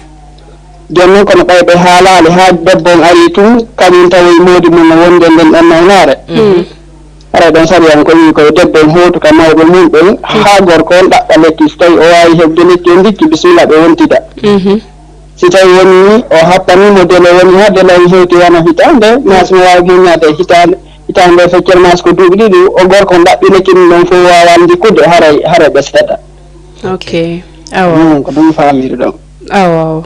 Jooni noon kono ɓay ɓe haalaali haa debbo on ari tun, kañum tawoyi moodi mum no wonde nden ɗon nawnaare. Mhm. Haray ɗon sariya on ko wii ko debbo on hootu ka mawɓe mum ɓen, mhm, haa gorko on ɗaɓɓa lekki. So tawi o waawi heɓde lekki on ndikki, bisimilla ɓe wontida. Mhm. Si tawi woni o happanii mo délai, woni haa délai on hewti wano hitaande, maas mo waawi muññaade hitaande, hitaande feccere maas ko duuɓi ɗiɗi, o gorko on ɗaɓɓineke ɗum ɗon fof waawaa ndikkude, haray, haray ɓe seeɗa. Ok. Awa. Mm, ko ɗum faamiri ɗon. Awa, awa.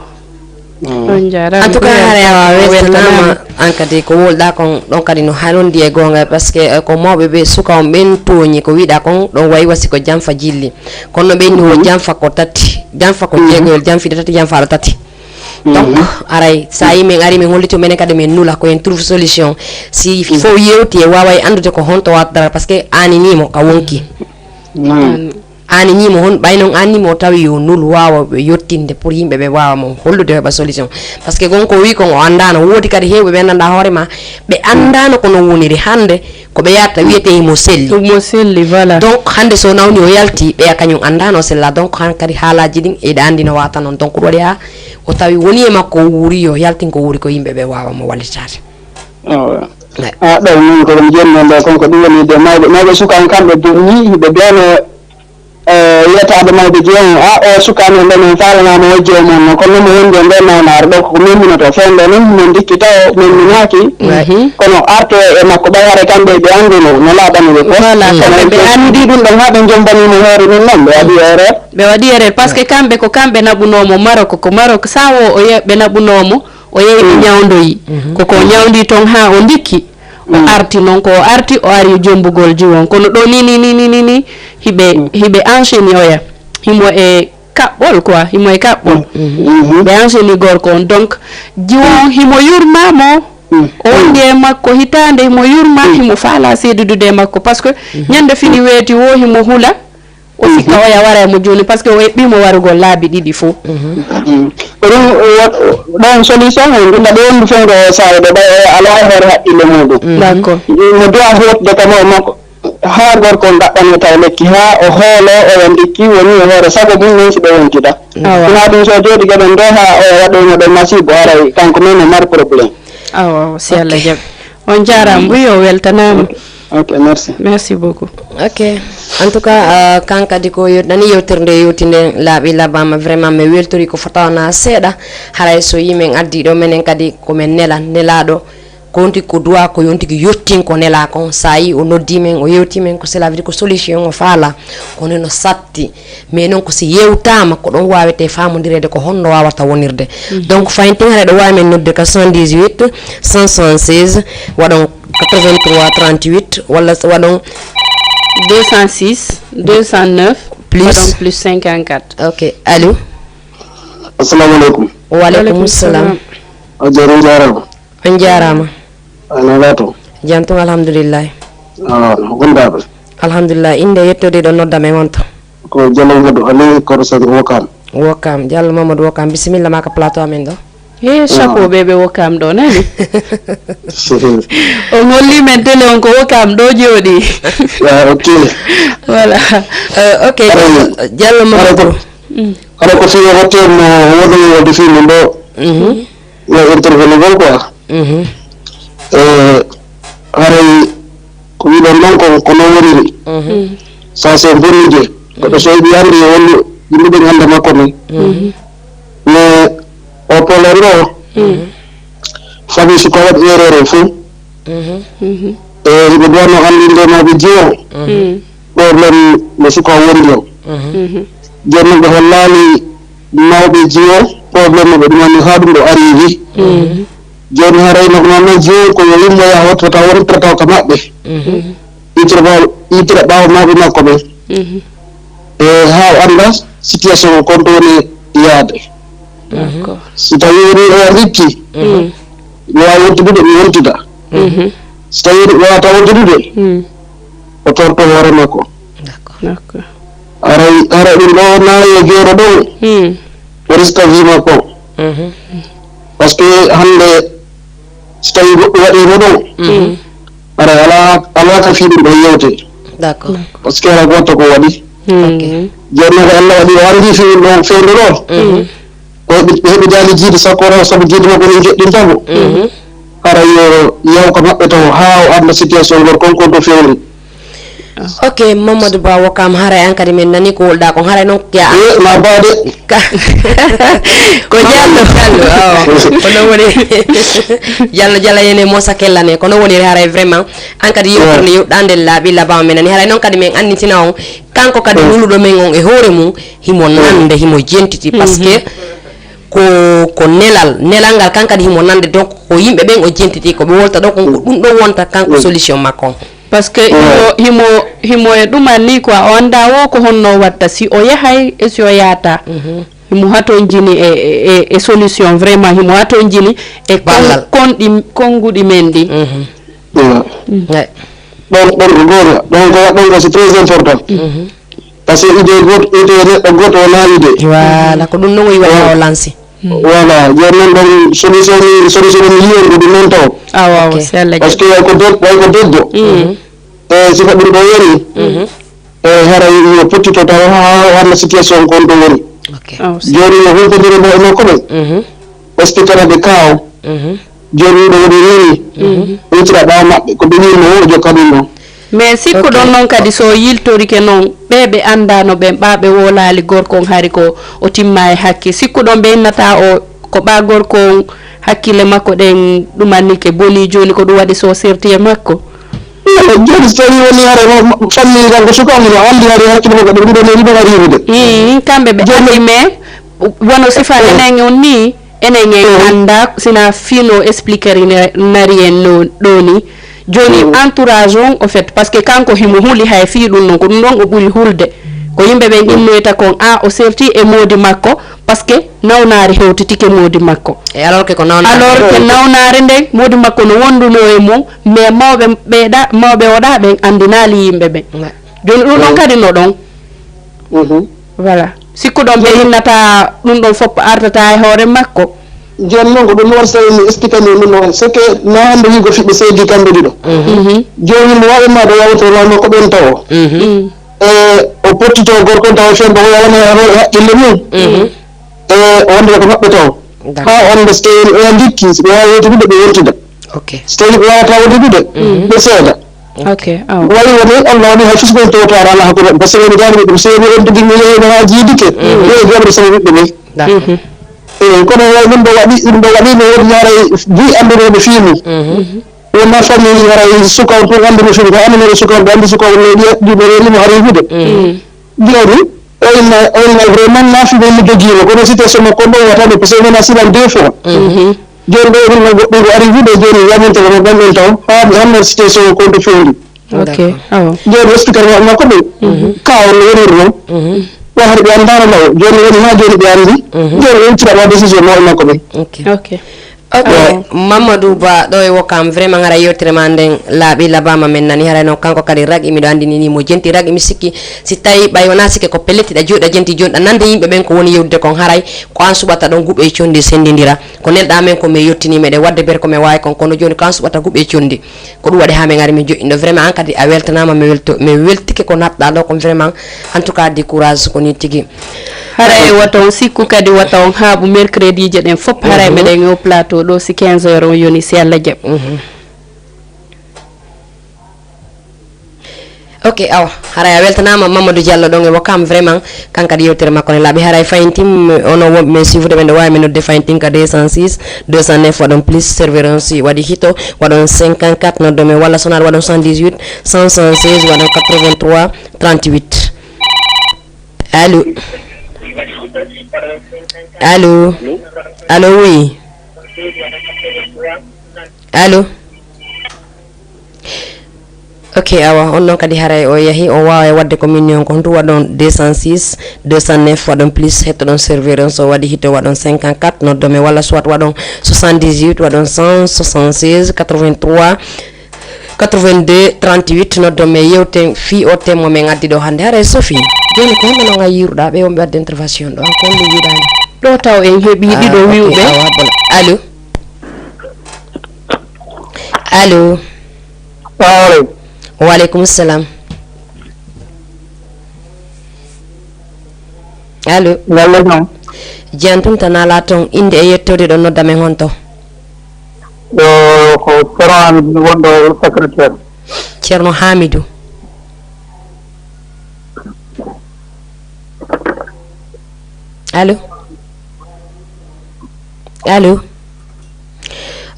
Mm. On njaaraama. En tout cas, haray awa weltanaama. Weltanaama. An kadi ko wolɗaa kon ɗon kadi no hanondi e goonga, parce que, eh, ko mawɓe ɓe suka on ɓen tooñi ko wiɗaa kon ɗon wayi wasi ko janfa jilli. Kono no ɓe inni wo, mhm, janfa ko tati, janfa ko, mhm, jeegoyol, janfi tati, janfa aɗa tati. Donc, aray, so a yi min ari, min holliti menen kadi min nula, ko en trouve solution. Si fof yewti e waaway anndude ko honto waawata dara, parce que aaninii mo ka wonki. Aaninii mo hon, ɓay noon aaninii mo, o tawi yo nul waawa ɓe yettinde pour yimɓe ɓe waawa mo hollude heɓa solution. Parce que gonko o wi kon o anndaano, woodi kadi heewɓe ɓe anndanɗaa hoore ma, ɓe anndaano ko noon woniri. Hannde ko ɓe yahata wiyetee himo selli. Himo selli, voilà. Donc, hannde so nawni o yalti, ɓeya kañum anndaano o sella. Donc, han kadi haalaaji ɗin eɗa anndi no waawata noon. Donc, ɗum waɗi haa o tawi woni e makko o wuuri, yo yaltin ko wuuri ko yimɓe ɓe waawa mo wallitaade. Awa. A ɗo min ko ɗum jonni ɗo kon ko ɗum woni de mawɓe, mawɓe suka en kamɓe bonni, ɓe beno, eh, yetaade mawɓe jeewo. A o suka men ɗo min faalanaama o jeewo mon no, kono mo wondi e nder nawnaare ɗo ko memminato fewndo noon, min ndikki taw memminaaki. Kono arto e makko ɓay hare kamɓe ɓe annduno no laaɓani ɓe ko. Voilà, kamɓe ɓe anndi ɗum ɗon haa ɓe jombani mo hoore min noon, ɓe waɗi erreur. Ɓe waɗi erreur, parce que kamɓe ko kamɓe naɓunoomo Maroc, ko Maroc sawo o ye-, ɓe naɓunoomo, o yehi ɓe ñawndoyi. Ko ko ñawndi toon haa o ndikki. O arti noon, ko o arti, o ari jombugol jiwon. Kono ɗo ni, ni, ni, ni, ni, ni, hiɓe, hiɓe enchaîné oya. Himo e kaɓɓol quoi, himo e kaɓɓol. Ɓe enchaîné gorko on. Donc, jiwon himo yurma mo. O wondi e makko hitaande, himo yurma, himo faala seedudude e makko. Parce que ñande fini weeti wo himo hula. O sikka oya wara e mo jooni, parce que o eɓɓiimo warugol laabi ɗiɗi fof. Ko ɗum, wa-, ɗon solution, on ɗum ɗaɗo wondu fewndo o saa'i ɗo, ɓay o alaa e hoore haqqille muuɗum. D'accord. Mo du'a hootde kama o makko, haa gorko on ɗaɓɓani taw lekki, haa o hoolo, oya ndikki, woni e hoore sago mum, non si ɓe wontida. Awa. Sinaa ɗum so jooɗi gaɗen ɗo, haa oya waɗoyno ɗo masibo, haray kanko men o mari problème. Awa, si Allah jaɓi. On jaaraama, wi o weltanaama. Ok, merci. Merci beaucoup. Ok. En tout cas, euh, kan kadi ko yo-, nani yewtere nde yewti nde laaɓi laaɓaama, vraiment mi weltori ko fota wona seeɗa. Haray so yi men addi ɗo menen kadi ko men nela, nelaaɗo ko on tigi ko duwa ko yon tigi yottin ko nela kon. Sa yi o noddi men, o yewti men ko cela veut dire ko solution o faala. Kono no satti. Mais noon ko si yewtaama ko ɗon waawetee faamondireede ko honno waawata wonirde. Donc fayin tun haɗa ɗo waawi men nodde ka soixante-dix-huit cent soixante-seize waɗon quatre-vingt-trois trente-huit walla s-, waɗon deux cent six deux cent neuf plus. Waɗon plus cinquante-quatre. Ok, allo. Assalamu aleykum. Wa aleykum salam. A jaaraama. On jaaraama. A nalaa to? Jam tun, alhamdulillahi. Ah, no gonndaɓe? Alhamdulillah. Innde, yettoode ɗo nodda men on to? Ko Diallo Mamadou Ali, Korsani Wokam. Wokam, Diallo Mamadou Wokam, bisimilla ma ka plateau amen ɗo. He, chapeau ɓe ɓe Wokam ɗo, nani? On holli men télé on ko Wokam ɗo jooɗi. Ah, ok. Voilà. Euh, ok, Diallo Mamadou. Hara ko fii hotel mo wonno wonde fii mum ɗo. Yo intervenir quoi. Eh, haray ko wiɗon ɗon ko, ko non woniri. Ça c'est bonnude. Koɗo so yiɗi annde yo wonde yimɓe ɓe annda makko ni. Mais o problème ɗo, famille si ko waɗi erreur o fof. E hiɓe duwano anndinde mawɓe jiwo. Problème no suka wondi o. Jooni noon ɓe hollaali mawɓe jiwo problème ɓe ɗumani haa ɗum ɗo arrivi. Jooni haray no ɗum noon jiwo ko yo yimɓe yaha hottata wontrata ka maɓɓe. Itira ɓaawo, itira ɓaawo mawɓe makko ɓe. E haa o annda situation o kon to woni yaade. Si tawi woni o rikki, mi waawa wontude mi wontuda. Si tawi mi waawata wontude, o torto hoore makko. Haray, haray ɗum ɗo naawi e geero ɗon, o riska vie makko. Parce que hannde, si tawi goɗɗo waɗi mo ɗon, haray alaa, alaa ka fii ɗum ɗo yewte. D'accord. Parce que haray gooto ko waɗi. Ok. Jooni noon ko Allah waɗi o anndi fii ɗum ɗo fewndo ɗo. O heɓi, o heɓi daali jiidi sakko o sabu jiidi makko ɗin joɗɗinta mo. Haray yo yaw ka maɓɓe taw haa o annda situation gorko on kon to fewndi. Ok, Mamadou Ba Wokam, haray an kadi min nani ko wolɗa kon, haray noon ko ya. Eh, ma baade. Ka-, ko Diallo, Diallo, awa. Ko noon woni. Diallo, Diallo, yene Mosa Kellane, ko noon woni haray vraiment. An kadi yewtere nde yoɗɗande laaɓi labama min nani. Haray noon kadi min annitina on, kanko kadi nuluɗo men on e hoore mum, himo nande, himo jentiti, parce que ko, ko nelal, nelal ngal kan kadi himo nande, donc ko yimɓe ɓen o jentiti, ko ɓe wolta ɗo, ko ɗum ɗon wonta kanko solution makko on. Parce que himo, himo, himo e ɗuman ni quoi, o annda wo ko honno o watta, si o yahay e si o yahata. Himo hatonjini e, e, e solution, vraiment, himo hatonjini e kon-, konɗi, konnguɗi men ɗi. Ɗon, ɗon ko goonga, ɗon ko, ɗon ko c'est très important. Parce que idée goto, idée neɗɗo goto wona idée. Voilà, ko ɗum noon o yiwata o lansi. Voilà, jooni noon ɗon solution, solution mi yiyon ko ɗum noon taw. Awa, awa, si Allah jaɓi. Parce que way ko deb-, way ko debbo. E sifa ɗum ɗo woni. E haray yo pottito taw ha, ha, hanno situation kon ɗo woni. Jooni yo humpondire mo e makko ɓen. Expliquer ɓe ka o. Jooni ɗo woni woni. Witira ɓaawo maɓɓe ko ɓe wii mo o jokka ɗum ɗon. Mais sikkuɗon noon kadi so yiltorike noon ɓe ɓe anndaano ɓen ɓa ɓe woolaali gorko on hari ko o timma e hakke, sikkuɗon ɓe innata o ko ɓa gorko on hakkille makko ɗen ɗumannike bonii jooni ko ɗum waɗi so serti e makko? Jooni so tawi woni hara famille kan ko suka mum o andi hari hakkille makko ɗum ɗum ɗon ɗum ɗon riiwude. Kamɓe ɓe andi mais wono sifa enen on ni enen en anda sina fino expliquer nari en no ɗo ni. Jooni entourage on au fait parce que kanko himo huli hay fii ɗum ɗon ko ɗum ɗon o ɓuri hulde. Ko yimɓe ɓen innoyta kon a o serti e moodi makko. Parce que nawnaare hewtitike moodi makko. E alors que ko nawnaare. Alors que nawnaare nden moodi makko no wonduno e mum mais mawɓe ɓeeɗa mawɓe oɗa ɓen anndinaali yimɓe ɓen. Jooni ɗum ɗon kadi no ɗon. Voilà. Sikkuɗon ɓe innata ɗum ɗon fof artata e hoore makko. Jooni noon ko ɗum noon so tawi mi expliqué min ɗum noon c'est que na hannde wiigo fiɓɓe seydi kamɓe ɗiɗo. Jooni mo waɗanma ɗo yawto wano ko ɓen tawo. E o pottito gorko taw fen ɗo wona haqqille mum. E wonde ko maɓɓe taw. Ha wonde so tawi oya ndikki so ɓe wawi yewtude ɓe yewtida. So tawi ɓe wawata wondude ɓe seeda. Wayi woni Allah waɗi hay fis ɓen tewtare ala hakkude maɓɓe par ce que ɓe jaani ɗum seedi on tigi mi yehi no ha jiidike yehi joɓde sama ɓiɓɓe ɓen. Eyi kono way ɗum ɗo waɗi ɗum ɗo waɗi no wodi haray buy andunoɓe fii mum. Wonno famille haray suka on tun anduno fii ko andunoɓe suka on ɓe andi suka on no ɗiya ɗiɓe renimo haray hude. Jooni o inna o inna vraiment nafiɓe mo jogiino kono situation makko ɗo wata ɗo parce que wona silan deux fois. Jooni ɗo ɗum ɗo goɗɗum ko ari hude jooni yaminte ko ɗon ɗon taw haa mi anna situation o konto fewndi. Ok. Awa. Jooni expliquer ma makko ɗum. Ka on no woniri noon. Wa hari ɓe anndano law jooni woni haa jooni ɓe anndi. Jooni on tira wa décision maw makko ɓe. Ok. Ok. Mamadou Ba ɗo e Wokam vraiment hara yewtere ma nden laaɓi labama men nani haray noon kanko kadi raqi miɗo andini ni mo jenti raqi mi sikki si tawi ɓay wona sikke ko pellet hiɗa jooɗa jenti joni ɗa nande yimɓe ɓen ko woni yewdude kon haray ko an suɓata ɗon guuɓe e condi sendidira ko nelɗa men ko mi yettini meɗen wadde ber ko mi wawi kon kono joni ko an suɓata guuɓe e condi ko ɗum waɗi ha min ari min joɗɗino vraiment an kadi a weltanama mi welto mi weltike ko natɗa ɗo kon vraiment en tout cas du courage ko ni tigui. Haray woto on sikku kadi wata on haaɓu mercredi je ɗen fop haray meɗen o plateau ɗo si quinze heures on yoni si Allah jaɓi. Ok awa haray a weltanama Mamadou Diallo ɗon e Wokam vraiment kan kadi yewtere makko ne laaɓi haray fayin tim ono wonɓe men suivre ɓe nde wawi men nodde fayin tim ka deux cent six deux cent neuf waɗon plus serveur on si waɗi hito waɗon cinquante quatre noddo men walla sonaɗo waɗon soixante dix huit cent soixante seize waɗon quatre vingt trois trente huit. Allo. Allo. Allo oui. Allo. Ok awa on noon kadi haray o yahi o wawa e wadde ko min on ko honto waɗon deux cent six deux cent neuf waɗon plus hettoɗon serveur on so waɗi hito waɗon cinquante quatre noddo men walla soit waɗon soixante dix huit waɗon cent soixante seize quatre vingt trois quatre-vingt-deux trente-huit noddo men yewten fii o thème mo men addi ɗo hannde haray Sophie jooni ko honno non a yiiruɗa ɓe wonɓe wadde intervention ɗo an ko honno yiɗani ɗo taw en heɓi ɗiɗo wiwɓe allo allo wa aleykum salam allo jean tun tan ala toon innde e yettoode ɗo nodda men honto Ɗo ko Ceerno Hamidou wonɗo secrétaire. Ceerno Hamidou. Allo. Allo.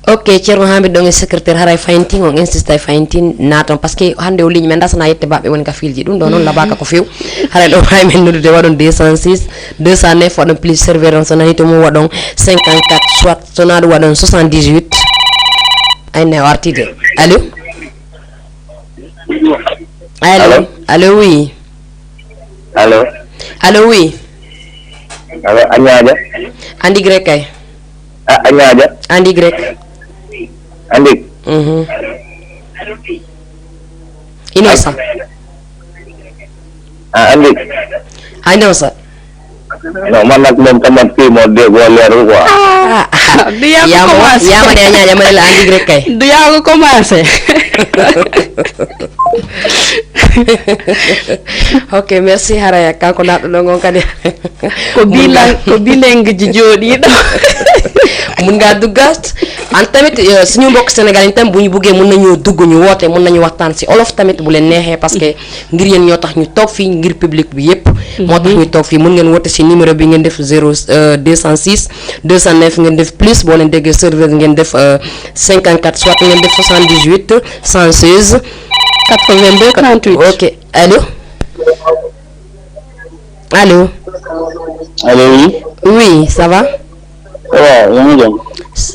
Ok, Ceerno Hamidou ɗon e secrétaire haray fayin tin on insista e fayin tin naaton parce que hannde o ligne men dasana yette baɓɓe woni ka filji ɗum ɗo noon labaka ko few haray ɗo wawi men noddude waɗon deux cent six deux cent neuf waɗon plus serveur on so nani to mum waɗon cinquante quatre soit so na ɗum waɗon soixante dix huit ayne o artide allo allo allo oui allo allo oui Awa, a ñaaƴa. Andi grec kay. A, a ñaaƴa. Andi grec. Andi. Mhm. Innocent. A, andi. A, innocent. Non, man nag moom tamit fii moo déggoo leerul quoi. Ah, du yaa ko commencé. Yaa ma ne a ñaaƴa, ma ne la andi grec kay. Du yaa ko commencé. Ok, merci Haraya. Kanko naɗɗo ɗo ngon kadi. Ko bilang, ko bilang ji jooɗiiɗo. Mun ngaa duggaat. An tamit, eh, suñu mbokk Sénégal yi tamit bu ñu buggee mun nañu dugg ñu woote, mun nañu waxtaan si olof tamit bu leen neexee, parce que ngir yéen ñoo tax ñu toog fii, ngir public bi yépp. Moo tax ñu toog fii. Mun ngeen woote si numéro bi, ngeen def zéro, euh, deux cent six, deux cent neuf, ngeen def plus, boo leen déggee serveur ngeen def, euh, cinquante-quatre, soit ngeen def soixante-dix-huit, cent seize, quatre-vingt-deux, trente-huit. Ok. Allô? Allô? Allô, oui. Oui, ça va? Ça va, yaa ngi jam?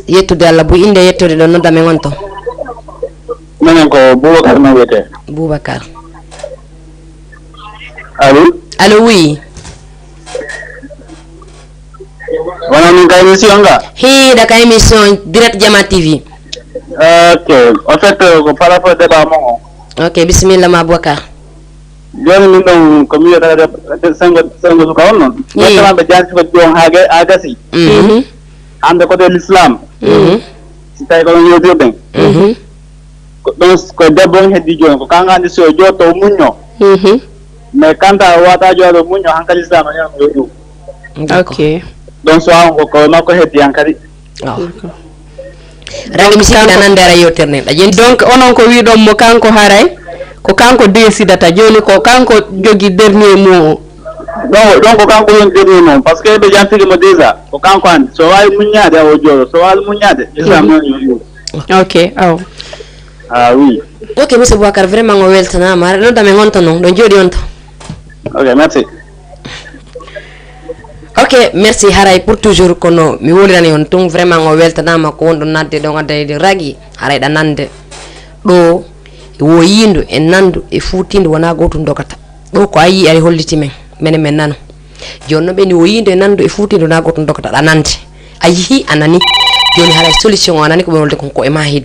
Yettude Allah, bu inde yettude ɗo nodda men on to. Menen ko Boubacar no wiyetee. Boubacar. Allô? Allô, oui. Wona min ka émission nga? Hiiɗa ka émission direct Jama T V. Ok. En fait, euh, ko par rapport débat mo on. Ok, bisimilla ma Boubacar. Jooni min ɗon ko mi wiyata de, de sengo, sengo suka on noon. Ɓe ɓe janti ko joon haa ga-, haa gasi. Mhm. Hannde ko de l'islam. Mhm. Si tawi ko ɗon yewtirɗen. Mhm. Ko ɗon s-, ko debbo on heddi jooni, ko kanko anndi si o jooɗto o muñño. Mhm. Mais kanta o wata jooɗo muñño, hankadi l'islam o ñaama yo ɗum. D'accord. Ok. Ɗon so on ko, ko makko heddi hankadi. Awa. D'accord. Ragi mi sikki a nande ara yewtere nden, a jenti. Donc, onon ko wiɗon mo kanko haray, ko kanko décidata. Jooni ko kanko jogi dernier mot o. Donc, donc ko kanko woni dernier mot, parce que ɓe jantiri mo déjà. Ko kanko anndi. So waawi muññaade, o jooɗo. So waawi muññaade, déjà, mhm, mo yo ɗum. Ok, aw. Ah, oui. Ok, monsieur Boubacar, vraiment o weltanaama. Ara nodda men on to non, ɗo jooɗi on to. Ok, merci. Ok, merci haray pour toujours, kono mi wolirani on tun, vraiment o weltanaama ko wonɗon nadde ɗon addayde ragi, haray ɗa nande ɗo e woyiindu e nandu e fuutiindu wonaa gootum dogata. Ɗo ko a yii ari holliti men, menen men nano. Jooni no ɓeni woyiindu e nandu e fuutiindu wonaa gootum dogata, ɗa nande. A yii, a nani. Jooni haray solution o a nani ko ɓe wolde kon ko e ma heddi.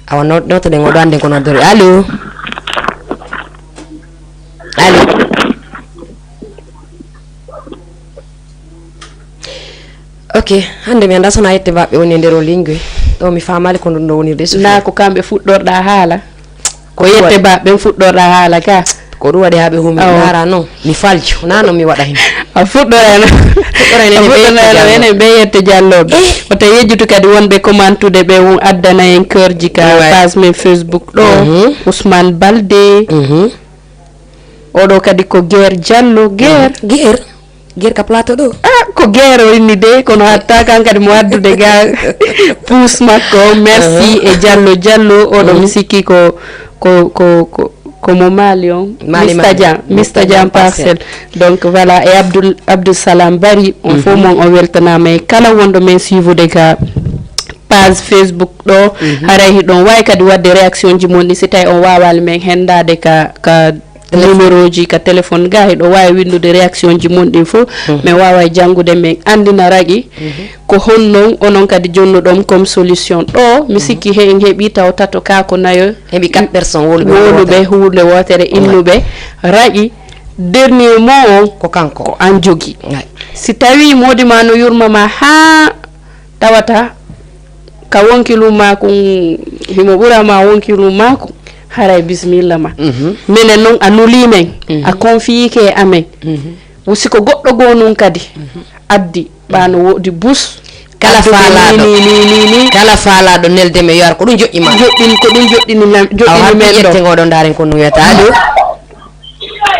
Awa no, notoɗen oɗo annden ko noddori. Allo? Allo? Ok, hannde mi anndaa so na yette mbaɓɓe woni e nder o ligne. Ɗo mi faamaali ko ɗum ɗo wonirde. Sufi. Na ko kamɓe fuɗɗorɗa haala. Ko yette mbaɓɓe fuɗɗorɗa haala ka. Ko ɗum waɗi haa ɓe humi. Awa. Ndaara noon, mi faljo. Na noon mi waɗa heen. A fuɗɗorano. Fuɗɗorano enen ɓe yette Jallo. Enen ɓe yette Jallo. Eh. Wota yejjutu kadi wonɓe commentude ɓe won addana en keurji ka page men Facebook ɗo. Mhm. Ousmane Balde. Mhm. Oɗo kadi ko Guerre Diallo, Guerre. Guerre. Guerre ka plateau ɗo. Ah, ko Guerre o inni de, kono hatta kan kadi mo addude ga puus makko. Merci e Diallo Diallo. Oɗo mi sikki ko, ko, ko, ko, ko mo Mali on. Mali, Mali. Mister Dian, Mister Dian Parcelle. Donc voilà, e Abdoul, Abdoul Salam Bari, on fof mon o weltanaama e kala wonɗo men suivude ka page Facebook ɗo. Mhm. Haray hiɗon waawi kadi waɗde réaction ji mon ɗi si tawi on waawaali men hendaade ka, ka numéro ji, ka téléphone ga, hiɗo waawi winndude réaction ji mon ɗin fof. Mhm. Men waawa janngude, men anndina ragi. Mhm. Ko honnon onon kadi jonnuɗon comme solution ɗo? Mi sikki he en heɓi taw tato ka ko nayo. Heɓi quatre personnes woluɓe woluɓe huunde wootere innuɓe. Ragi, dernier mot on ko kanko. Ko an jogi. Right. Si tawi moodi ma no yurma ma haa tawata ka wonkilum maaku, himo ɓura ma wonkilum maaku, haray bisimilla ma. Mhm. Minen noon a nulii men, mhm, a confiike e amen. Mhm. Wo si ko goɗɗo goo nun kadi, mhm, addi, ɓa no woodi bus. Kala addude faalaaɗo, ni, ni, ni, ni, ni. Kala faalaaɗo nelde men yo ar, ko ɗum joƴƴi ma. Joƴƴin, ko ɗum joƴƴini nam, joƴƴini men ɗo. Awa, yette ngoɗo ndaaren ko ɗum wiyata. Allo?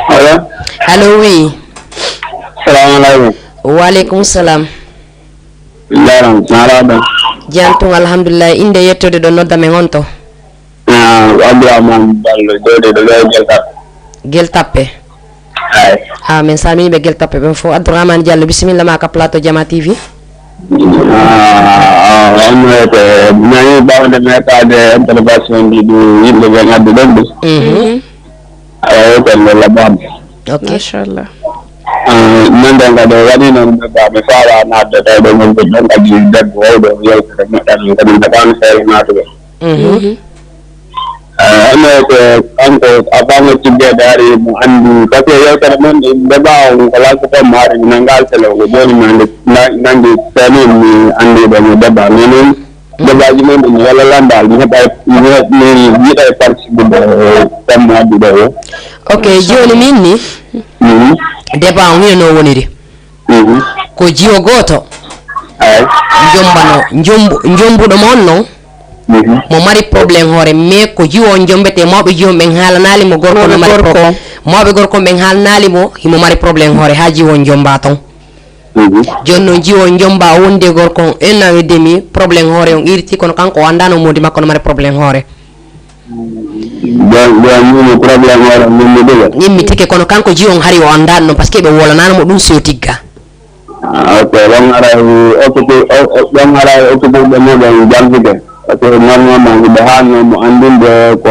Allo? Allo, oui. Salamu alaikum. Wa alaikum salam. Jaram, na ala ɗon? Jam tun, alhamdulillah. Innde yettude ɗo nodda men on to? Ah, ko Abdourahmane Ballo, jooɗiiɗo ɗo e Gueltappe. Gueltappe? Ay. Ah, min salmini ɓe Gueltappe ɓen fof. Abdourahmane Diallo, bisimilla ma ka plateau Jama T V. Ah, ah, on wiyete, nani ɓawde meeɗaade intervention ɗi ɗum yimɓe ɓen addi ɗon ɗum. Mhm. Awa, yewtere nde labbaama. Ok. Machallah. Nande kadi o waɗi noon, ɓe mbaɗa mi faala naatde tawi ɗo ngol ɗon kadi debbo wawde o yewtere moƴƴa ɗum kadi nde ɓaano feere naatude. Ene ko kanko avant o tiggeede hari mo anndi, parce que yewtere men nde ɓaawo ko lanko tan mo hari nangal tele ko jooni mi anndi nanndi tani mi anndi ɗo mo debba mais noon debaaji men ɗum walla lanndal mi heɓa mi yiɗa e parti ɗum ɗo temmo addi ɗo o. Ok, jooni min ni deba on hino no woniri. Ko jiwo gooto. Jombano jombu jombuɗo mo on non mo mari problème hoore mais ko jiwo on jombete mawɓe jiwo ɓen haalanaali mo gorko no mari problème mawɓe gorko ɓen haalanaali mo himo mari problème hoore haa jiwo on jomba ton. Jooni noon jiwo on jomba wonde gorko on un an et demi problème hoore on irti kono kanko o anndano moodi makko no mari problème hoore. Jon jon mino problème oɗon min mi ɗuɓe. Min mi tike kono kanko ji on hari o anndaano ɗum parce que ɓe wolanaano mo ɗum si o tigga. Ok, ɗon aray occupé ɗon aray occupé ɓe muɗum jalbude parce que normalement hiɓe haanno mo anndinde ko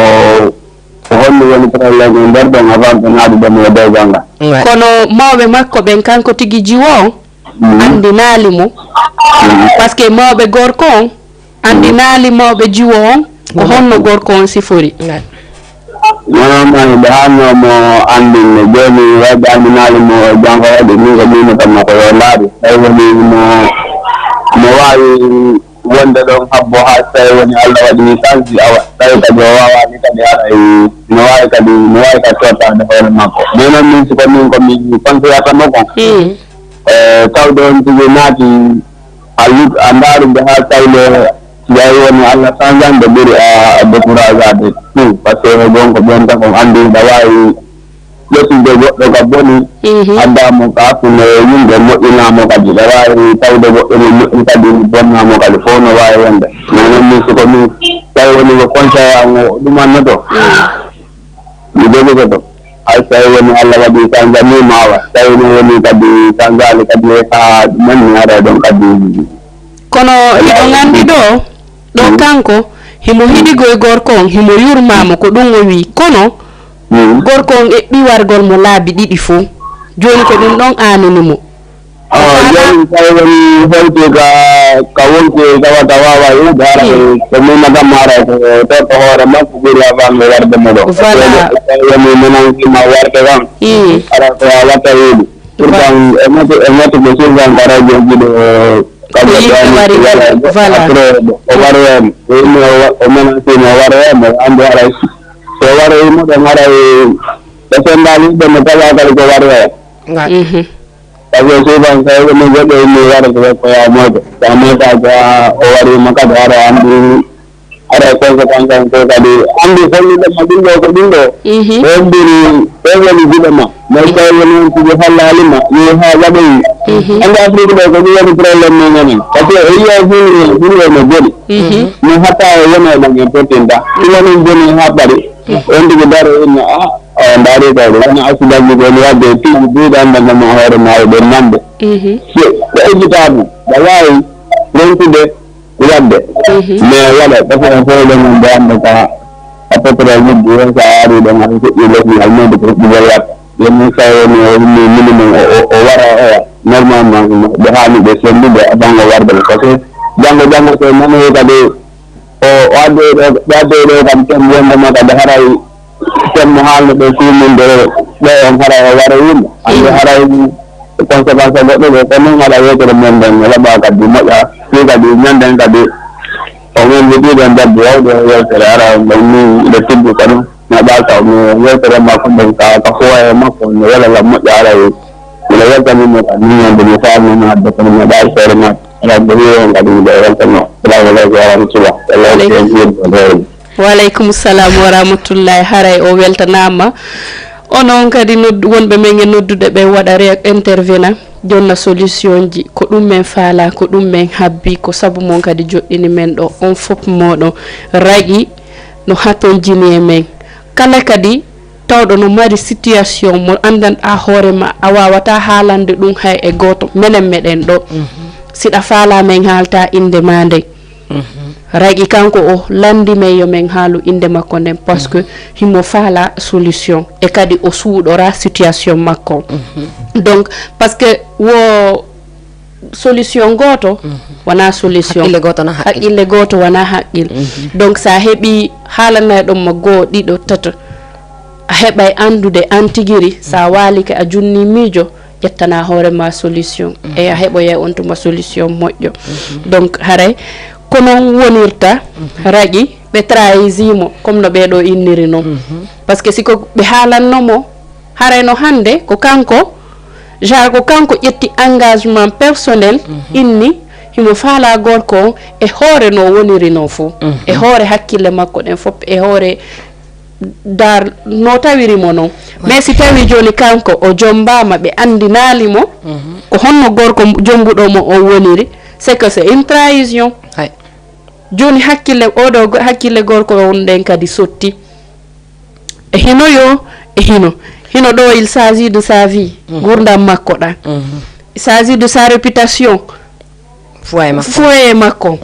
ko honɗum woni problème e nder ɗon avant ɓe naadude mo e dow ganga. Kono mawɓe makko ɓen kanko tigi jiwo on anndinaali mo parce que mawɓe gorko on anndinaali mawɓe jiwo on ko honno gorko on sifori. Normalement hiɓe haanno mo anndinde jooni wayɓe anndinaali mo janko waɗi ni ko mino tan mo ko yo ndaari tawi woni mo mo waawi wonde ɗon habbo haa so tawi woni allah waɗi chance awa tawi kadi o waawaani kadi haray no waawi kadi no waawi kadi tottaade hoore makko mais noon min siko min ko mi conseillata mo kon e tawde on tigi naati a lut a ndaarumɓe haa tawi nde yawi woni allah sanjande ɓuri a découragade tout parce que gonko ɓen tan on anndi hiɗa waawi ƴettude goɗɗo ka boni adda mo ka hakkunde yimɓe moƴƴina mo kadi ɓe waawi tawde goɗɗo no moƴƴi kadi bonna mo kadi fof no waawi wonde mais noon min siko min tawi woni ko conseil am o ɗumannoto mi jogototo hay so tawi woni allah waɗi sa jamima awa tawi no woni kadi sa jaali kadi ha ɗumen mi ara ɗon kadi kono hiɗo nganndi ɗo ɗo kanko himo hiɗigo e gorko on himo yurmamo ko ɗum o wi kono gorko on eɓɓi wargol mo laabi ɗiɗi fof jooni ko ɗum ɗon aanini mo awa jooni tawi woni hewti ka ka wonki tawata wawa iwde hara ko mimata mara ko torto hoore makko ɓuri avant ɓe warde mo ɗo tawi woni menankima warde kam hara ko a watta wiide pourtant e mati e mati ko surgan ko radio jiɗo Ko yiɗde wari voilà. Après o waroyama o yimmi o menacima o waroyama o andi haray so waroyima ɗon haray ɓe sendali yiɗɓe mo tawa kadi ko waroya parce que souvent tawi ko min goɗɗo yimmi wara ko ko yamoto sa meta ko o warima kadi hara andi Haray conséquence on ko kadi anndi hollude ma ɗum ɗo ko ɗum ɗo. Ɗon mbiri ɗon woni giɗo ma. Mais tawi woni on tigi hollaali ma yehi haa waɗoyi. Anndi Afrique ɗo ko ɗum woni problème men enen. Parce que o yiya himre himre no boni. Mi hatta o wona e ɗon en pottinta. Ɗum woni boni haa ɓari. On tigi daro inno a o ndaari ko ɗum wona accident ji ko woni waɗde piiji duuɗi anndanɗo ma hoore ma e ɗon nanɓe. Ko eggitaa ɗum. Ɓa waawi ronkude. Wadde mais waɗa parce que fewde mum de hande ka à peu près yidde hen sa ari ɗon aɗa fuɗɗi lesdi almede ko fuɗɗugol watta yoni sa woni o ummi minimum o wara oya normalement ɓe haani ɓe sendude avant o warde parce que janngo janngo so nanoyi kadi o addoy ɗo ɓe addoy ɗo kam tem wondema kadi haray Tem mo haalno ɗo suuminde ɗo on haray o wara yimɓe. Hannde haray conséquence goɗɗo ɗo ko noon haɗa yewtere men nden no laɓa kadi moƴƴa fii kadi ñanden kadi o men jogiiɗo debbo wawde o yewtere ara ɗon ni nde tuggu kono na ɓaata o mi yewtere makko nden ka ka fowaye makko no welala moƴƴa aray mbiɗa weltanimo kadi ñande mi faamnoma adde kono mi ɗaari feere makko ala ko hiwi on kadi miɗo weltano salamu aleykum wa rahmatullah. Waleykum salam wa rahmatullahi haray o weltanaama. Onon kadi nod- wonɓe men e noddude ɓe waɗa re- intervenant jonna solution ji ko ɗum men faala ko ɗum men habbi ko sabu mon kadi joɗɗini men ɗo on fof moɗon ragi no hatonjini e men kala kadi tawɗo no mari situation mo anndanɗa hoore ma a wawata haalande ɗum hay e gooto menen meɗen ɗo siɗa faala men haalta innde ma nden Ragi kanko o lanndi men yo men haalu innde makko nden, parce que himo faala solution e kadi o suuɗora situation makko. Donc, parce que wo solution gooto wona solution. Haqqille gooto na haqqil. Haqqille gooto wona haqqil. Donc, so a heɓi haalanayɗo mo goo, ɗiɗo, tato, a heɓay anndude an tigiri, so a waalike a junni miijo, ƴettana hoore ma solution. E a heɓoyay on tuma solution moƴƴo. Donc, haray ko non wonirta. Ragi ɓe trahisi mo comme no ɓee ɗo inniri non. Parce que si ko ɓe haalanno mo, haray no hannde ko kanko, genre ko kanko ƴetti engagement personnel, inni himo faala gorko on e hoore no woniri non fof, e hoore hakkille makko ɗen fof, e hoore dar no tawiri mo non. Mais si tawi jooni kanko o jombaama, ɓe anndinaali mo ko honno gorko jombuɗo mo o woniri, c'est que c'est une trahison. Jooni hakkille, oɗo go-, hakkille gorko on ɗen kadi sotti. E hino yo, e hino. Hino ɗo, il s'agit de sa vie, gurdam makko ɗan. Il s'agit de sa réputation. Foyer makko. Foyer makko.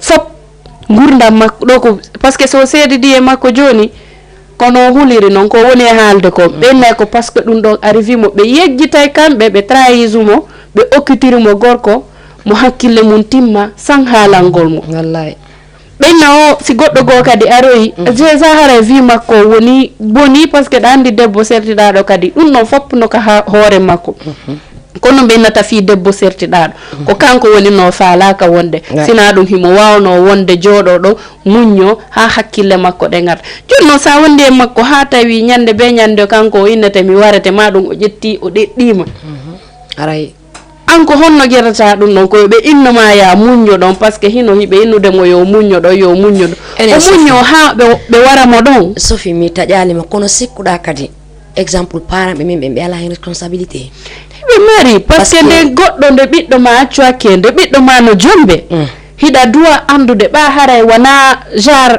Fop, gurdam makko ɗo ko, parce que so seedidi e makko jooni, kono o huliri non ko woni e haalde ko. Ɓenna ko parce que ɗum ɗon arrivi mo, ɓe yejjitay kamɓe, ɓe trahisi mo, ɓe okkitiri mo gorko mo hakkille mum timma, san haalangol mo. Wallahi. Ɓenna o, si goɗɗo goo kadi aroyi, déjà haray vie makko woni boni, parce que ɗa anndi debbo sertiɗaaɗo kadi, ɗum ɗon fop no ka ha-, hoore makko. Kono ɓe nata fii debbo sertiɗaaɗo. Ko kanko woni no faalaaka wonde. Sinaa ɗum himo waawno wonde jooɗo ɗo, muñño, haa hakkille makko ɗe ngarta. Jooni noon, sa wondi e makko haa tawi ñande be ñande kanko o innete mi warete, ma ɗum o ƴetti, o ɗeɗɗiima. Aray. An ko honno ƴetata ɗum ɗon? Ko yo ɓe inno ma ya muñño ɗon, parce que hino hiɓe innude mo yo muñño ɗon, yo muñño ɗon. Enen O muñño Sophie. Haa ɓe, ɓe wara mo ɗon. Sophie, mi taƴaali ma, kono sikkuɗa kadi, exemple, parent ɓe min ɓen ɓe alaa hen responsabilité. Hiɓe mari, parce que Parce que nde goɗɗo, nde ɓiɗɗo ma accu hakke, nde ɓiɗɗo ma no jombe, Mm. hiɗa duwa anndude ɓa haray wona genre,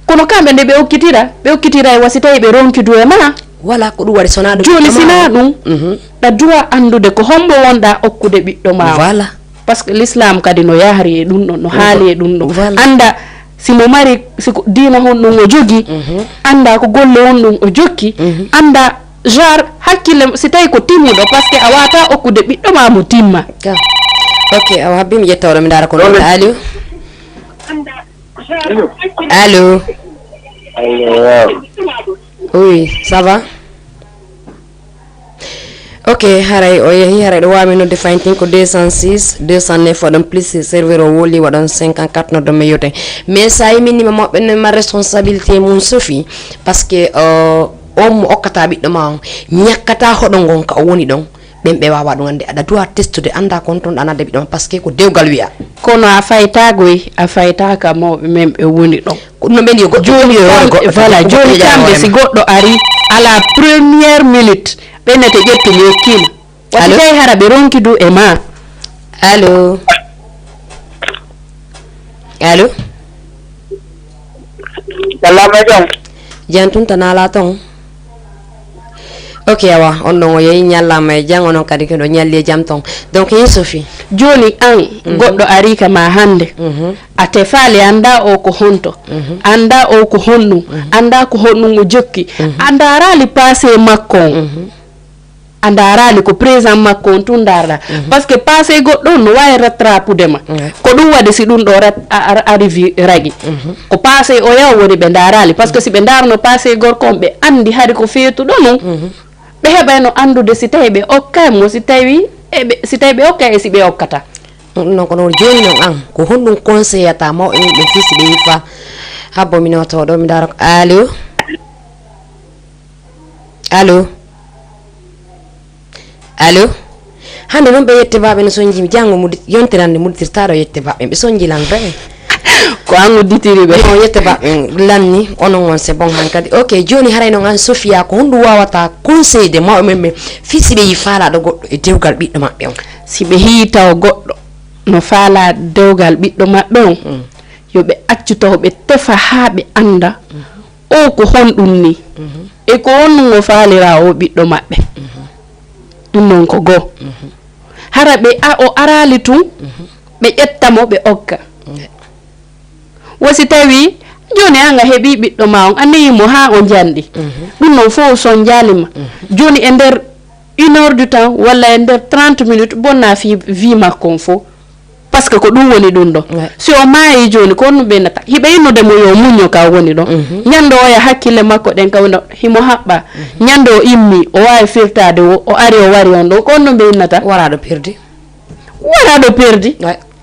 kono kamɓe nde ɓe okkitira, ɓe okkitira e wa si tawi ɓe ronki du e ma. Wala ko ɗum waɗi, so na ɗum Jooni ɓiɗɗo ma sina o. Ɗum, Mhm. ɗa duwa anndude ko hombo wonɗa okkude ɓiɗɗo ma o. Voilà. Parce que l'islam kadi no yahri e ɗum ɗon, no haali e ɗum ɗon. Voilà. Annda si mo mari, si ko diina honɗum o jogi, Mhm. annda ko golle honɗum o jokki, Mhm. annda genre hakkille, si tawi ko timmuɗo, parce que a wata okkude ɓiɗɗo ma mo timma. Ka. Ok, awa habbi mi ƴetta oɗo mi ndaara ko non. Allo? Allo? Allo, waaw. Oui, ça va? Ok, haray o yehi, haray ɗo wawi nodde fayin tin ko deux cent six, deux cent neuf, waɗon plus serveur o woli, waɗon cinquante-quatre, noddo mi yewte. Mais sa yiminima mawɓe ne ma responsabilité mum Sophie, parce que, euh, on mo okkata ɓiɗɗo ma on, ñakkata hoɗo ngon ka o woni ɗon, ɓen ɓe wawa ɗum ande, aɗa duwa testude, anda kon ton ɗa nadde ɓiɗɗo ma, parce que ko dewgal wiya. Kono a faytagoy, a faytaka mawɓe men ɓe woni ɗon. Ko ɗum no ɓen yo goɗɗo Jooni ƴeewi hoore kam-, goɗɗo, voilà, ko goɗɗo jooni ƴeewa kamɓe hoore si ma. Goɗɗo ari, à la première minute, ɓe nete ƴettu mi okkima. Wasi Allo? Tawi hara ɓe ronki du e ma. Allo? Allo? Salamu aleykum. Jan tun tana la ton. Ok, awa, on ɗon o yehi ñallama e jam, onon kadi ko ɗo ñalli e jam ton. Donc, yehi Sophie. Jooni an, Mhm. goɗɗo ari ka ma hannde. Mhm. A tefaali, annda o ko honto. Mhm. Annda o ko honɗum. Mhm. Annda ko honɗum o jokki. Mhm. A ndaaraali passé makko on. Mhm. A ndaaraali ko présent makko on tun ndaarɗa. Mhm. Parce que passé goɗɗo on no waawi rattrapude ma. Ouais. Ko ɗum waɗi si ɗum ɗo rat-, a-, a-, arrivi ragi. Mhm. Ko passé o yaw woni ɓe ndaaraali. Parce que si ɓe ndaarno passé gorko on, ɓe anndi hari ko feetuɗo non. Mhm. Ɓe heɓayno anndude si tawi ɓe okkay mo, si tawi e ɓe, si tawi ɓe okkay e si ɓe okkata. Ɗum noon ko noon jooni noon an, ko honɗum conseillata mawɓe mum ɓe fii si ɓe yifa? Habbo mi noota o ɗo, mi ndaara ko, allo? Allo? Allo? Hannde noon ɓe yette baɓe no sonji mi janngo mudi-, yontere hannde muddirtaɗo yette baɓe ɓe sonji lan ɓe. Ko an udditiri ɓe. Non, yette baɓe lanni, onon on c'est bon hankadi. Ok, jooni haray noon an Sofia, ko honɗum wawata conseil de mawɓe men ɓe fii si ɓe yi faalaɗo goɗɗo e dewgal ɓiɗɗo maɓɓe on? Si ɓe hii taw goɗɗo no faala dewgal ɓiɗɗo maɓɓe on, Mm. yo ɓe accu taw ɓe tefa haa ɓe annda o ko honɗum ni, Mhm. e ko honɗum o faalira o ɓiɗɗo maɓɓe. Mhm. Ɗum noon ko goo. Mhm. Hara ɓe a-, o araali tun, Mhm. ɓe ƴetta mo, ɓe okka. Ne. Wo si tawii jooni aan a heɓii ɓiɗɗo maa on, a nehii mo haa o njanɗi. Ɗum ɗon fof o sonjaali ma. Jooni e nder une heure du temps walla e nder trente minutes bonnaa fii vie makko on fof. Parce que ko ɗum woni ɗum ɗo. Si o maayii jooni, ko honɗum ɓeynata? Hiɓe innude mo yo muñño ka woni ɗo. Ñande oya hakkille makko ɗen ka woni ɗo, himo haɓɓa. Ñande o immii, o waawi firtaade, o o ari, o wari on ɗo, ko honɗum ɓe innata? Waraɗo perdi. Waraɗo perdi.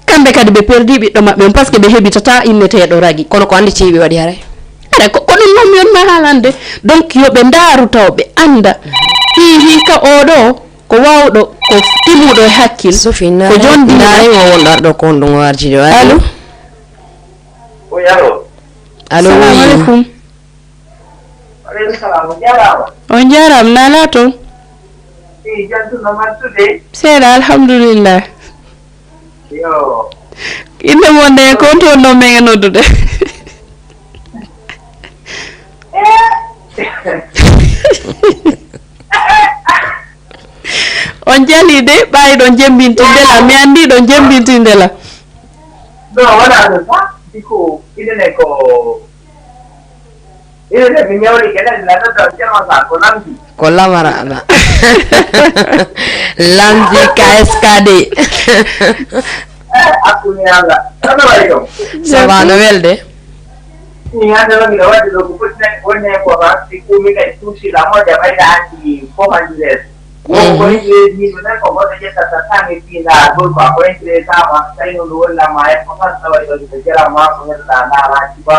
Kamɓe kadi ɓe perdi ɓiɗɗo maɓɓe on, parce que ɓe heɓitataa inneteeɗo ragi. Kono ko anndi ceyi ɓe waɗi haray. Haray ko ko ɗum noon mi on ma haalande. Donc yo ɓe ndaaru taw ɓe annda. Hii hii ka oɗo ko waawɗo, ko timmuɗo e hakkil. Sophie, ko joon diina. Ndaari mo wonɗo arɗo ko honɗum o arji ɗo. Allo? Oui, allo. Allo, salamu aleykum. Aleykum salam, on jaaraama. On jaaraama, naalaa toon? Eyi, jantuno mattude. Seeɗa, alhamdulillah. Yo. Innde mon nde, ko on toon noon men e noddude? On jalii de, ɓaawi ɗon jemmbintinde la, mi anndi ɗon jemmbintinde la. No, wonaa ɗum tan, siko ine ko Ine de mi ñawli kene, mi lanndata Ceerno Sall, ko lamdi. Ko lamaraɗa. Lamdi K S K D. Eh, hakkunde Allah. Hono wayi ɗon? Ça va, no welde? Mi hannde noon miɗo waɗde ɗo ko foti nani wonde heen ko tan, si kuumi kadi suusi la moƴƴa ɓayda anndi fof anndi lees. Won ko rewi rewi yimɓe tan ko goɗɗo ƴettata tan e pinɗa gol quoi, ko intéressant ma, tawi noon ɗum woni lamma e ko tan tawa ɗo ɗo jaram ma ko heɗoɗa ndaara siba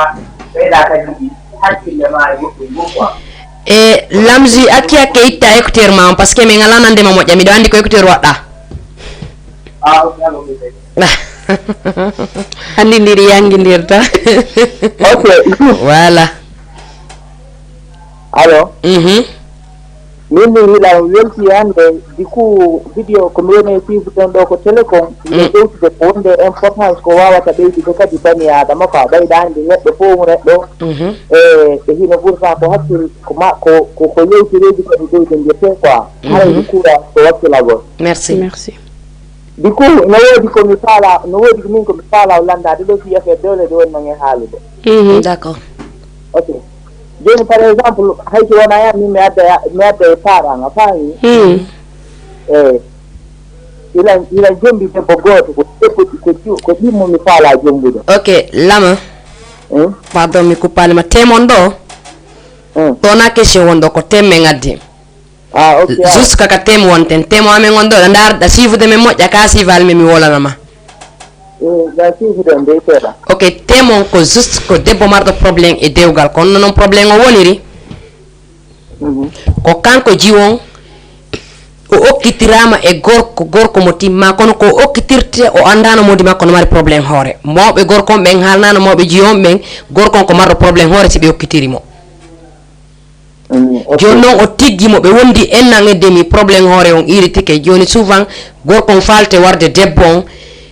ɓeyɗa kadi hakkille ma e goɗɗum gol quoi. E lamzi akki hakke itta écouteur ma on, parce que min ala nande ma moƴƴa, miɗo andi ko écouteur waɗɗa. Ah, ok, alors, ok. Andi ndiri yangi ndirta. Ok. Voilà. Allo. Mhm. Min mi yiɗa welti hannde, du coup vidéo ko mi woni e suivre ɗon ɗo ko télécom, miɗo ƴewtude ko wonde importance ko wawata ɓeydude kadi bani adama quoi, ɓayda hannde neɗɗo fof mo neɗɗo. Mhm. E e hino ɓurta ko hakkil ko ma ko ko ko yewtireeji kadi ɓeyde mbiyete quoi. Haray du coup ko wakkilagol. Merci. Merci. Du coup no woodi ko mi faala, no woodi ko min ko mi faala o landaade ɗo fii affaire dewle ɗe wonno e haalude. Mhm. D'accord. Ok. Jooni par exemple hay so wonaa yam min mi adda mi adda e parent a faami. Hmm. Eyi. Ila ila jombi debbo gooto ko debbo ko ju- ko ɗimmo mi faala jombude. Ok, lama. Hmm? Pardon, mi kuppaali ma temon ɗo. Hmm. Ɗo na question won ɗo ko temme ngaddi. Ah, ok. Juste kaka temo wonten. Temo amen on ɗo, ɗa ndaar ɗa siifude men moƴƴa ka siifaali men mi wolana ma. Eh, ɗa siifude on dey seeɗa. Ok, temo on ko juste ko debbo marɗo problème e dewgal, kono noon problème o woniri. Mhm. Ko kanko jiwon o okkitiraama e gorko, gorko mo timma, kono ko okkitirte o anndaano modi makko no mari problème hoore. Mawɓe gorko on ɓen haalnaano mawɓe jiwon ɓen, gorko on ko marɗo problème hoore si ɓe okkitiri mo. Mm, ok. Jooni noon o tiggi mo ɓe wondi en nan e demi problème hoore on iritike. Jooni souvent gorko on faalte warde debbo on.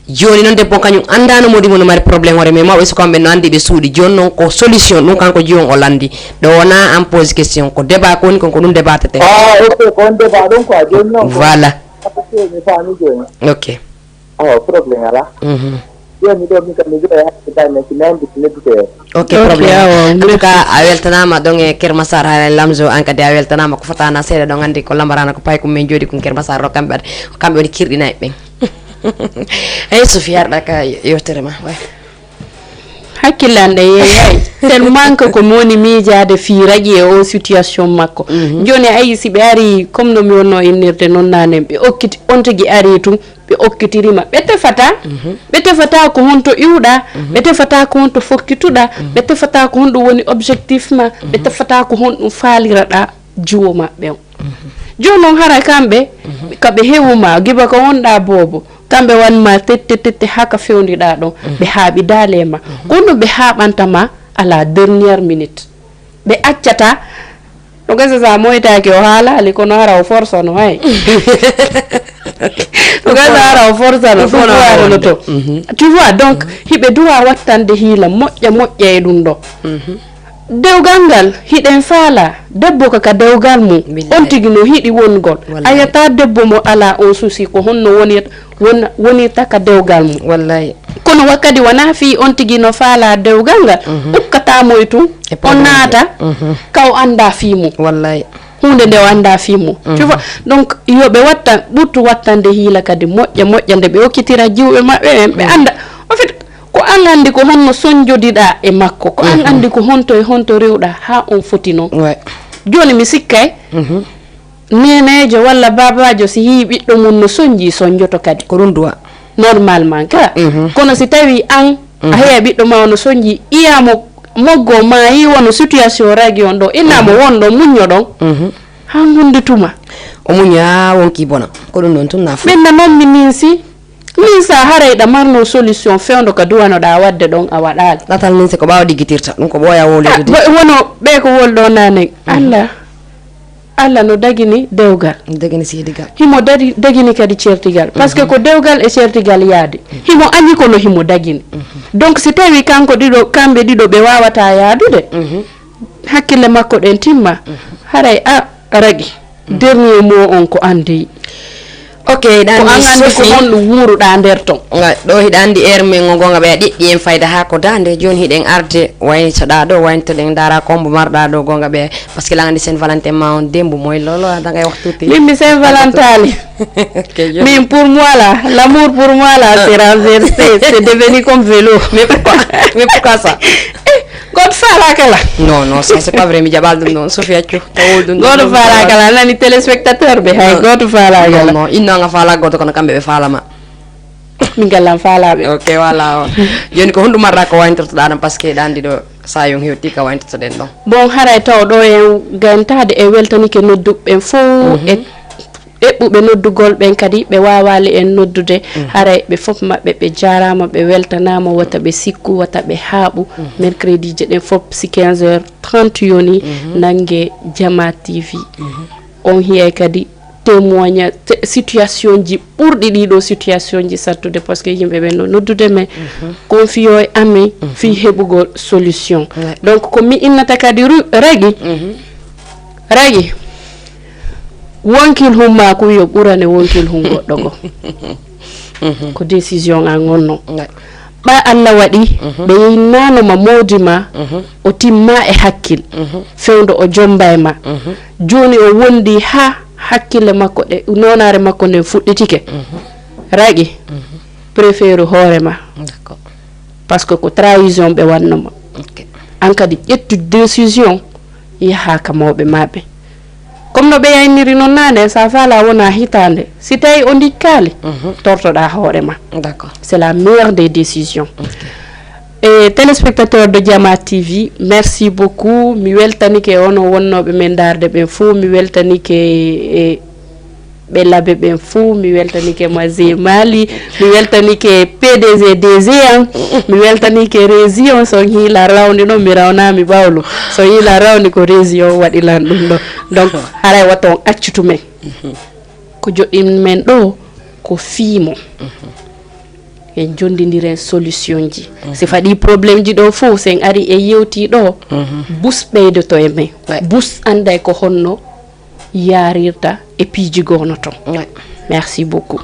Jooni noon debbo on kañum anndaano modi mo no mari problème hoore, mais mawɓe suka on ɓe no anndi ɓe suuɗi. Jooni noon ko solution ɗum kanko jiwon o lanndi. Ɗo wonaa an pose question, ko débat ko woni kon, ko ɗum débat tete. Ah, ok, ko on débat ɗon quoi. Jooni noon ko voilà. Mi faami jooni. Ok. Awa, problème alaa. Mhm. Jooni ɗo min kam mi wiya hakke dal men si nandi ko noddude. Ok, ok, problème. Awa, en tout cas a weltanaama ɗon e Kermassar, haala Lamzo an kadi a weltanaama, ko fotana seeɗa ɗon anndi ko lambarana ko pay ko min jooɗi kon Kermassar ɗo kamɓe waɗi, ko kamɓe woni kirɗinayɓe ɓen. Eyi Sophie, harɗa ka yewtere ma way. Hakkille an ɗe yeeyay tellement que ko mi woni miijaade fii raƴi e o situation makko. Mhm. Jooni a yii si ɓe ari comme no mi wonno innirde noon naane ɓe okkiti on tigi ari tun ɓe okkitiri ma ɓe tefata. Mhm. Ɓe tefata ko honto iwɗa. Mhm. Ɓe tefata ko honto fokkituɗa. Mhm. Ɓe tefata ko honɗum woni objectif ma. Ɓe tefata ko honɗum faaliraɗa jiwo maɓɓe on. Jooni noon hara kamɓe ka ɓe hewu ma giba ko wonɗa boobo, kamɓe wan ma tette tette haa ka fewndiɗa ɗon. Ɓe haaɓi daale ma. Kono ɓe haaɓanta ma à la dernière minute. Ɓe accata ɗo gasa sa moytaaki o haalaali kono hara o forsano hay. Ɗo gasa hara o forsano ɗum fof no warono to. Tu vois, donc hiɓe duwa wattande hiila moƴƴa moƴƴa e ɗum ɗo. Dewgal ngal hiɗen faala debbo ko ka dewgal mum. On tigi no hiɗi wongol. A yiyata debbo mo alaa on souci ko honno woni won- wonirta ka dewgal mum. Wallay. Kono wakkadi wonaa fii on tigi no faalaa dewgal ngal, ukkata mo e tun, o naata, ka o anndaa fii mum. Wallay. Huunde nde o anndaa fii mum. Tu vois? Donc, yo ɓe wattan, ɓurtu wattande hiila kadi moƴƴa, moƴƴa nde ɓe okkitira jiwɓe maɓɓe ɓen, ɓe annda. En fait, ko an anndi ko honno sonjodiɗaa e makko, ko an anndi ko honto e honto rewɗaa haa on foti non. Ouais. Jooni mi sikkay, neeneejo walla baabaajo si yii ɓiɗɗo mum no sonji, sonjoto kadi. Ko ɗum duwa. Normalement ka. Kono si tawi an, a heya ɓiɗɗo ma ono sonji, iya mo moggo ma yi wono situation ragi on ɗo, inna mo won ɗo, muñño ɗon. Haa ngundi tuma. O muña wonki bona. Ko ɗum ɗon tun nafa. Ɓen na non mi ninsi. Ninsa haray ɗa marno solution fewndo ka duwanoɗaa waɗde ɗon a waɗaali. Ɗatal ninsi ko ɓaawo ɗiggitirta. Ɗum ko ɓooya wowleede de. Bo-, wono ɓe ko wol ɗo naane. Allah. Allah no dagini dewgal. Dagini seedigal. Himo dadi-, dagini kadi certigal. Parce que ko dewgal e certigal yaadi. Himo añi kono himo dagini. Donc si tawi kanko ɗiɗo, kamɓe ɗiɗo ɓe waawata yaadude, hakkille makko ɗen timma. Haray a ragi. Dernier mot on ko an dey. Ok, ko an anndi ko honɗum wuuruɗaa nder ton. Nga ɗo hiɗa anndi heure men ngo gonga ɓe a ɗiɗɗi en fayda haa ko daande. Jooni hiɗen arde waynitoɗaa ɗo, waynitoɗen ndaara kombo marɗaa ɗo gonga ɓe. Parce que langandi Saint Valentin ma on dembu moy lolo a dangay waxtu ti. Min mi Saint Valentin. Ok, jooni. Min pour moi là, l'amour pour moi là, c'est renversé, c'est devenu comme vélo. Mais pourquoi? Mais pourquoi ça? Goto faalaaka la. Non, non, ça c'est pas vrai. Mi jaɓal ɗum ɗon. Sophie accu. Tawol ɗum ɗon. Goto faalaaka la. Nani téléspectateur ɓe hay goto faalaaka la. Non, non. Inno nga faala goto kono kamɓe ɓe faalama. Min gallan faalaɓe. Ok, voilà. Joni ko honɗum marɗa ko wayntortoɗa ɗon parce que ɗan ɗiɗo sa yon hewti ka wayntortoɗen ɗon. Bon, haray taw ɗo en gantade e weltanike nodduɓe ɓen fof e eɓɓuɓe noddugol ɓen kadi ɓe waawaali en noddude. Haray ɓe fof maɓɓe ɓe jaaraama, ɓe weltanaama, wata ɓe sikku, wata ɓe haaɓu. Mercredi je ɗen fof si quinze heures trente yoni, nannge Jama T V. On hiyay kadi témoignage, te-, situation ji ɓurɗi ɗiɗo situation ji sattude, parce que yimɓe ɓen no noddude men, confiyo e amen fii heɓugol solution. Donc ko mi innata kadi ru-, ragi, ragi, wonkil hummaku yo ɓurane wonkil hum goɗɗo go. Ko décision an on non. Ɓa Allah waɗi, ɓe yinnaano ma moodi ma, o timma e hakkil, fewndo o jomba e ma. Jooni o wondi ha hakkille makko ɗe, nonaare makko nden fuɗɗitike. Ragi, préfère hoore ma. D'accord. Parce que ko trahison ɓe wanno ma. Ok. An kadi ƴettu décision yaha ka mawɓe maɓɓe. Comme no ɓe yayniri non naane, sa faala wona hitaande. Si tawi o ndikkaali, tortoɗa hoore ma. D'accord. C'est la meilleure des décisions. Ok. E téléspectateur de Jama T V, merci beaucoup. Mi weltanike onon wonnooɓe men ndaarde ɓen fof. Mi weltanike e ɓe labe ɓen fof. Mi weltanike Mazie Mali. Mi weltanike P D G D G an. Mi weltanike Région. So hiila rawni ɗon, mi rawnami ɓawlo. So hiila rawni ko Région waɗi lan ɗum ɗo. Donc, haray wata on accutu men. Ko joɗɗin men ɗo, ko fiimo. En jondindiren solution ji. Si faɗi problème ji ɗo fof, sen ari e yewti ɗo, bus ɓeydoto e men. Ouais. Bus anday ko honno yaarirta e piiji gono ton. Ouais. Merci beaucoup.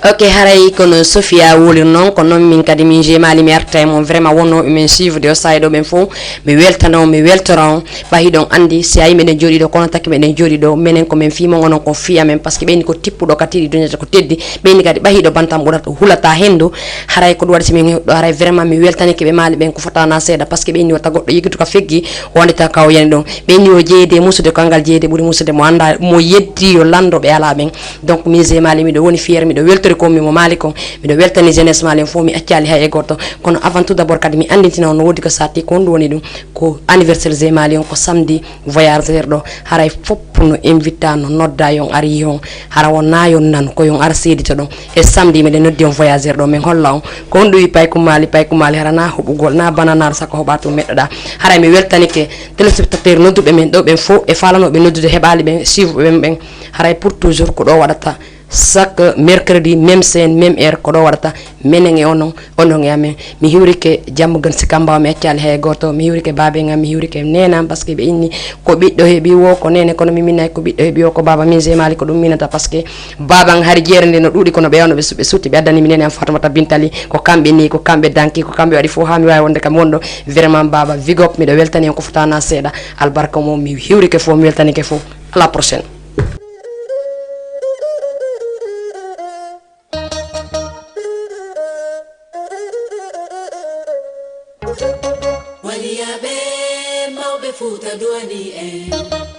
Ok, haray kono Sofia woli noon, ko noon min kadi min jemali mi arta e mon vraiment wonnooɓe min suivre de o saay ɗo ɓen fof. Mi weltana on, mi weltora on. Ɓay hiɗon anndi, si a yii meɗen jooɗii ɗo, kono taki meɗen jooɗii ɗo, menen ko men fii mon, onon ko fii amen, parce que ɓeyni ko tippuɗo ka tiiɗi duñata ko teddi, ɓeyni kadi ɓay hiɗo bantam ɓurata hulata henndu, haray ko ɗum waɗi si min heɗɗo, haray vraiment mi weltanike ɓe maali ɓen ko fotana seeɗa, parce que ɓeyni wata goɗɗo yiggitu ka feggi, o anndita ka o yani ɗon, ɓeyni o jeeyde e musude, ko anngal jeeyde ɓuri musude, mo annda, mo yeddi yo lanndo ɓe alaa ɓen. Donc min Zé Mali miɗo woni fier, miɗo weltori ko mi mo Mali kon, miɗo weltani jeunesse Mali on fof, mi accaali hay e gooto, kono avant tout d'abord kadi mi anndintina on no woodi ko satti ko honɗum woni ɗum, ko anniversaire Zé Mali on ko samedi, voyageur ɗo, haray fof no invita, no nodda yon ar yi on, hara wona yon nan, ko yon ar seedito ɗon. E samedi meɗen noddi on voyageur ɗo, min holla on ko honɗum wi paykumali, paykumali hara na hoɓugol, na bananar sako hoɓa tun meɗɗoɗa. Haray mi weltanike téléspectateur nodduɓe men ɗo ɓen fof e falanooɓe noddude heɓaali ɓen, suivre ɓen ɓen. Haray pour toujours ko ɗo waɗata Chaque mercredi, même chaîne, même heure, ko ɗo waɗata. Menen e onon, onon e amen. Mi hiwrike jamma gan si kamba, mi accali hay gooto. Mi hiwrike baaben am, mi hiwrike neenam, parce que ɓe inni ko ɓiɗɗo heɓi wo ko neene, kono mi minay ko ɓiɗɗo heɓi wo ko baaba. Min jemali ko ɗum minata, parce que baaban hari jeere nde no ɗuuɗi, kono ɓe wano ɓe su-, ɓe sutti, ɓe addani mi neene am Fatumata Bintali. Ko kamɓe ni, ko kamɓe danki, ko kamɓe waɗi fof haa mi waawi wonde kam wonɗo. Vraiment, baaba, big up, miɗo weltani on ko fotana seeɗa. Albarka mo mi hiwrike fof, mi weltanike fof. À la prochaine. Waliyaaɓe mawɓe Fuuta duwani en.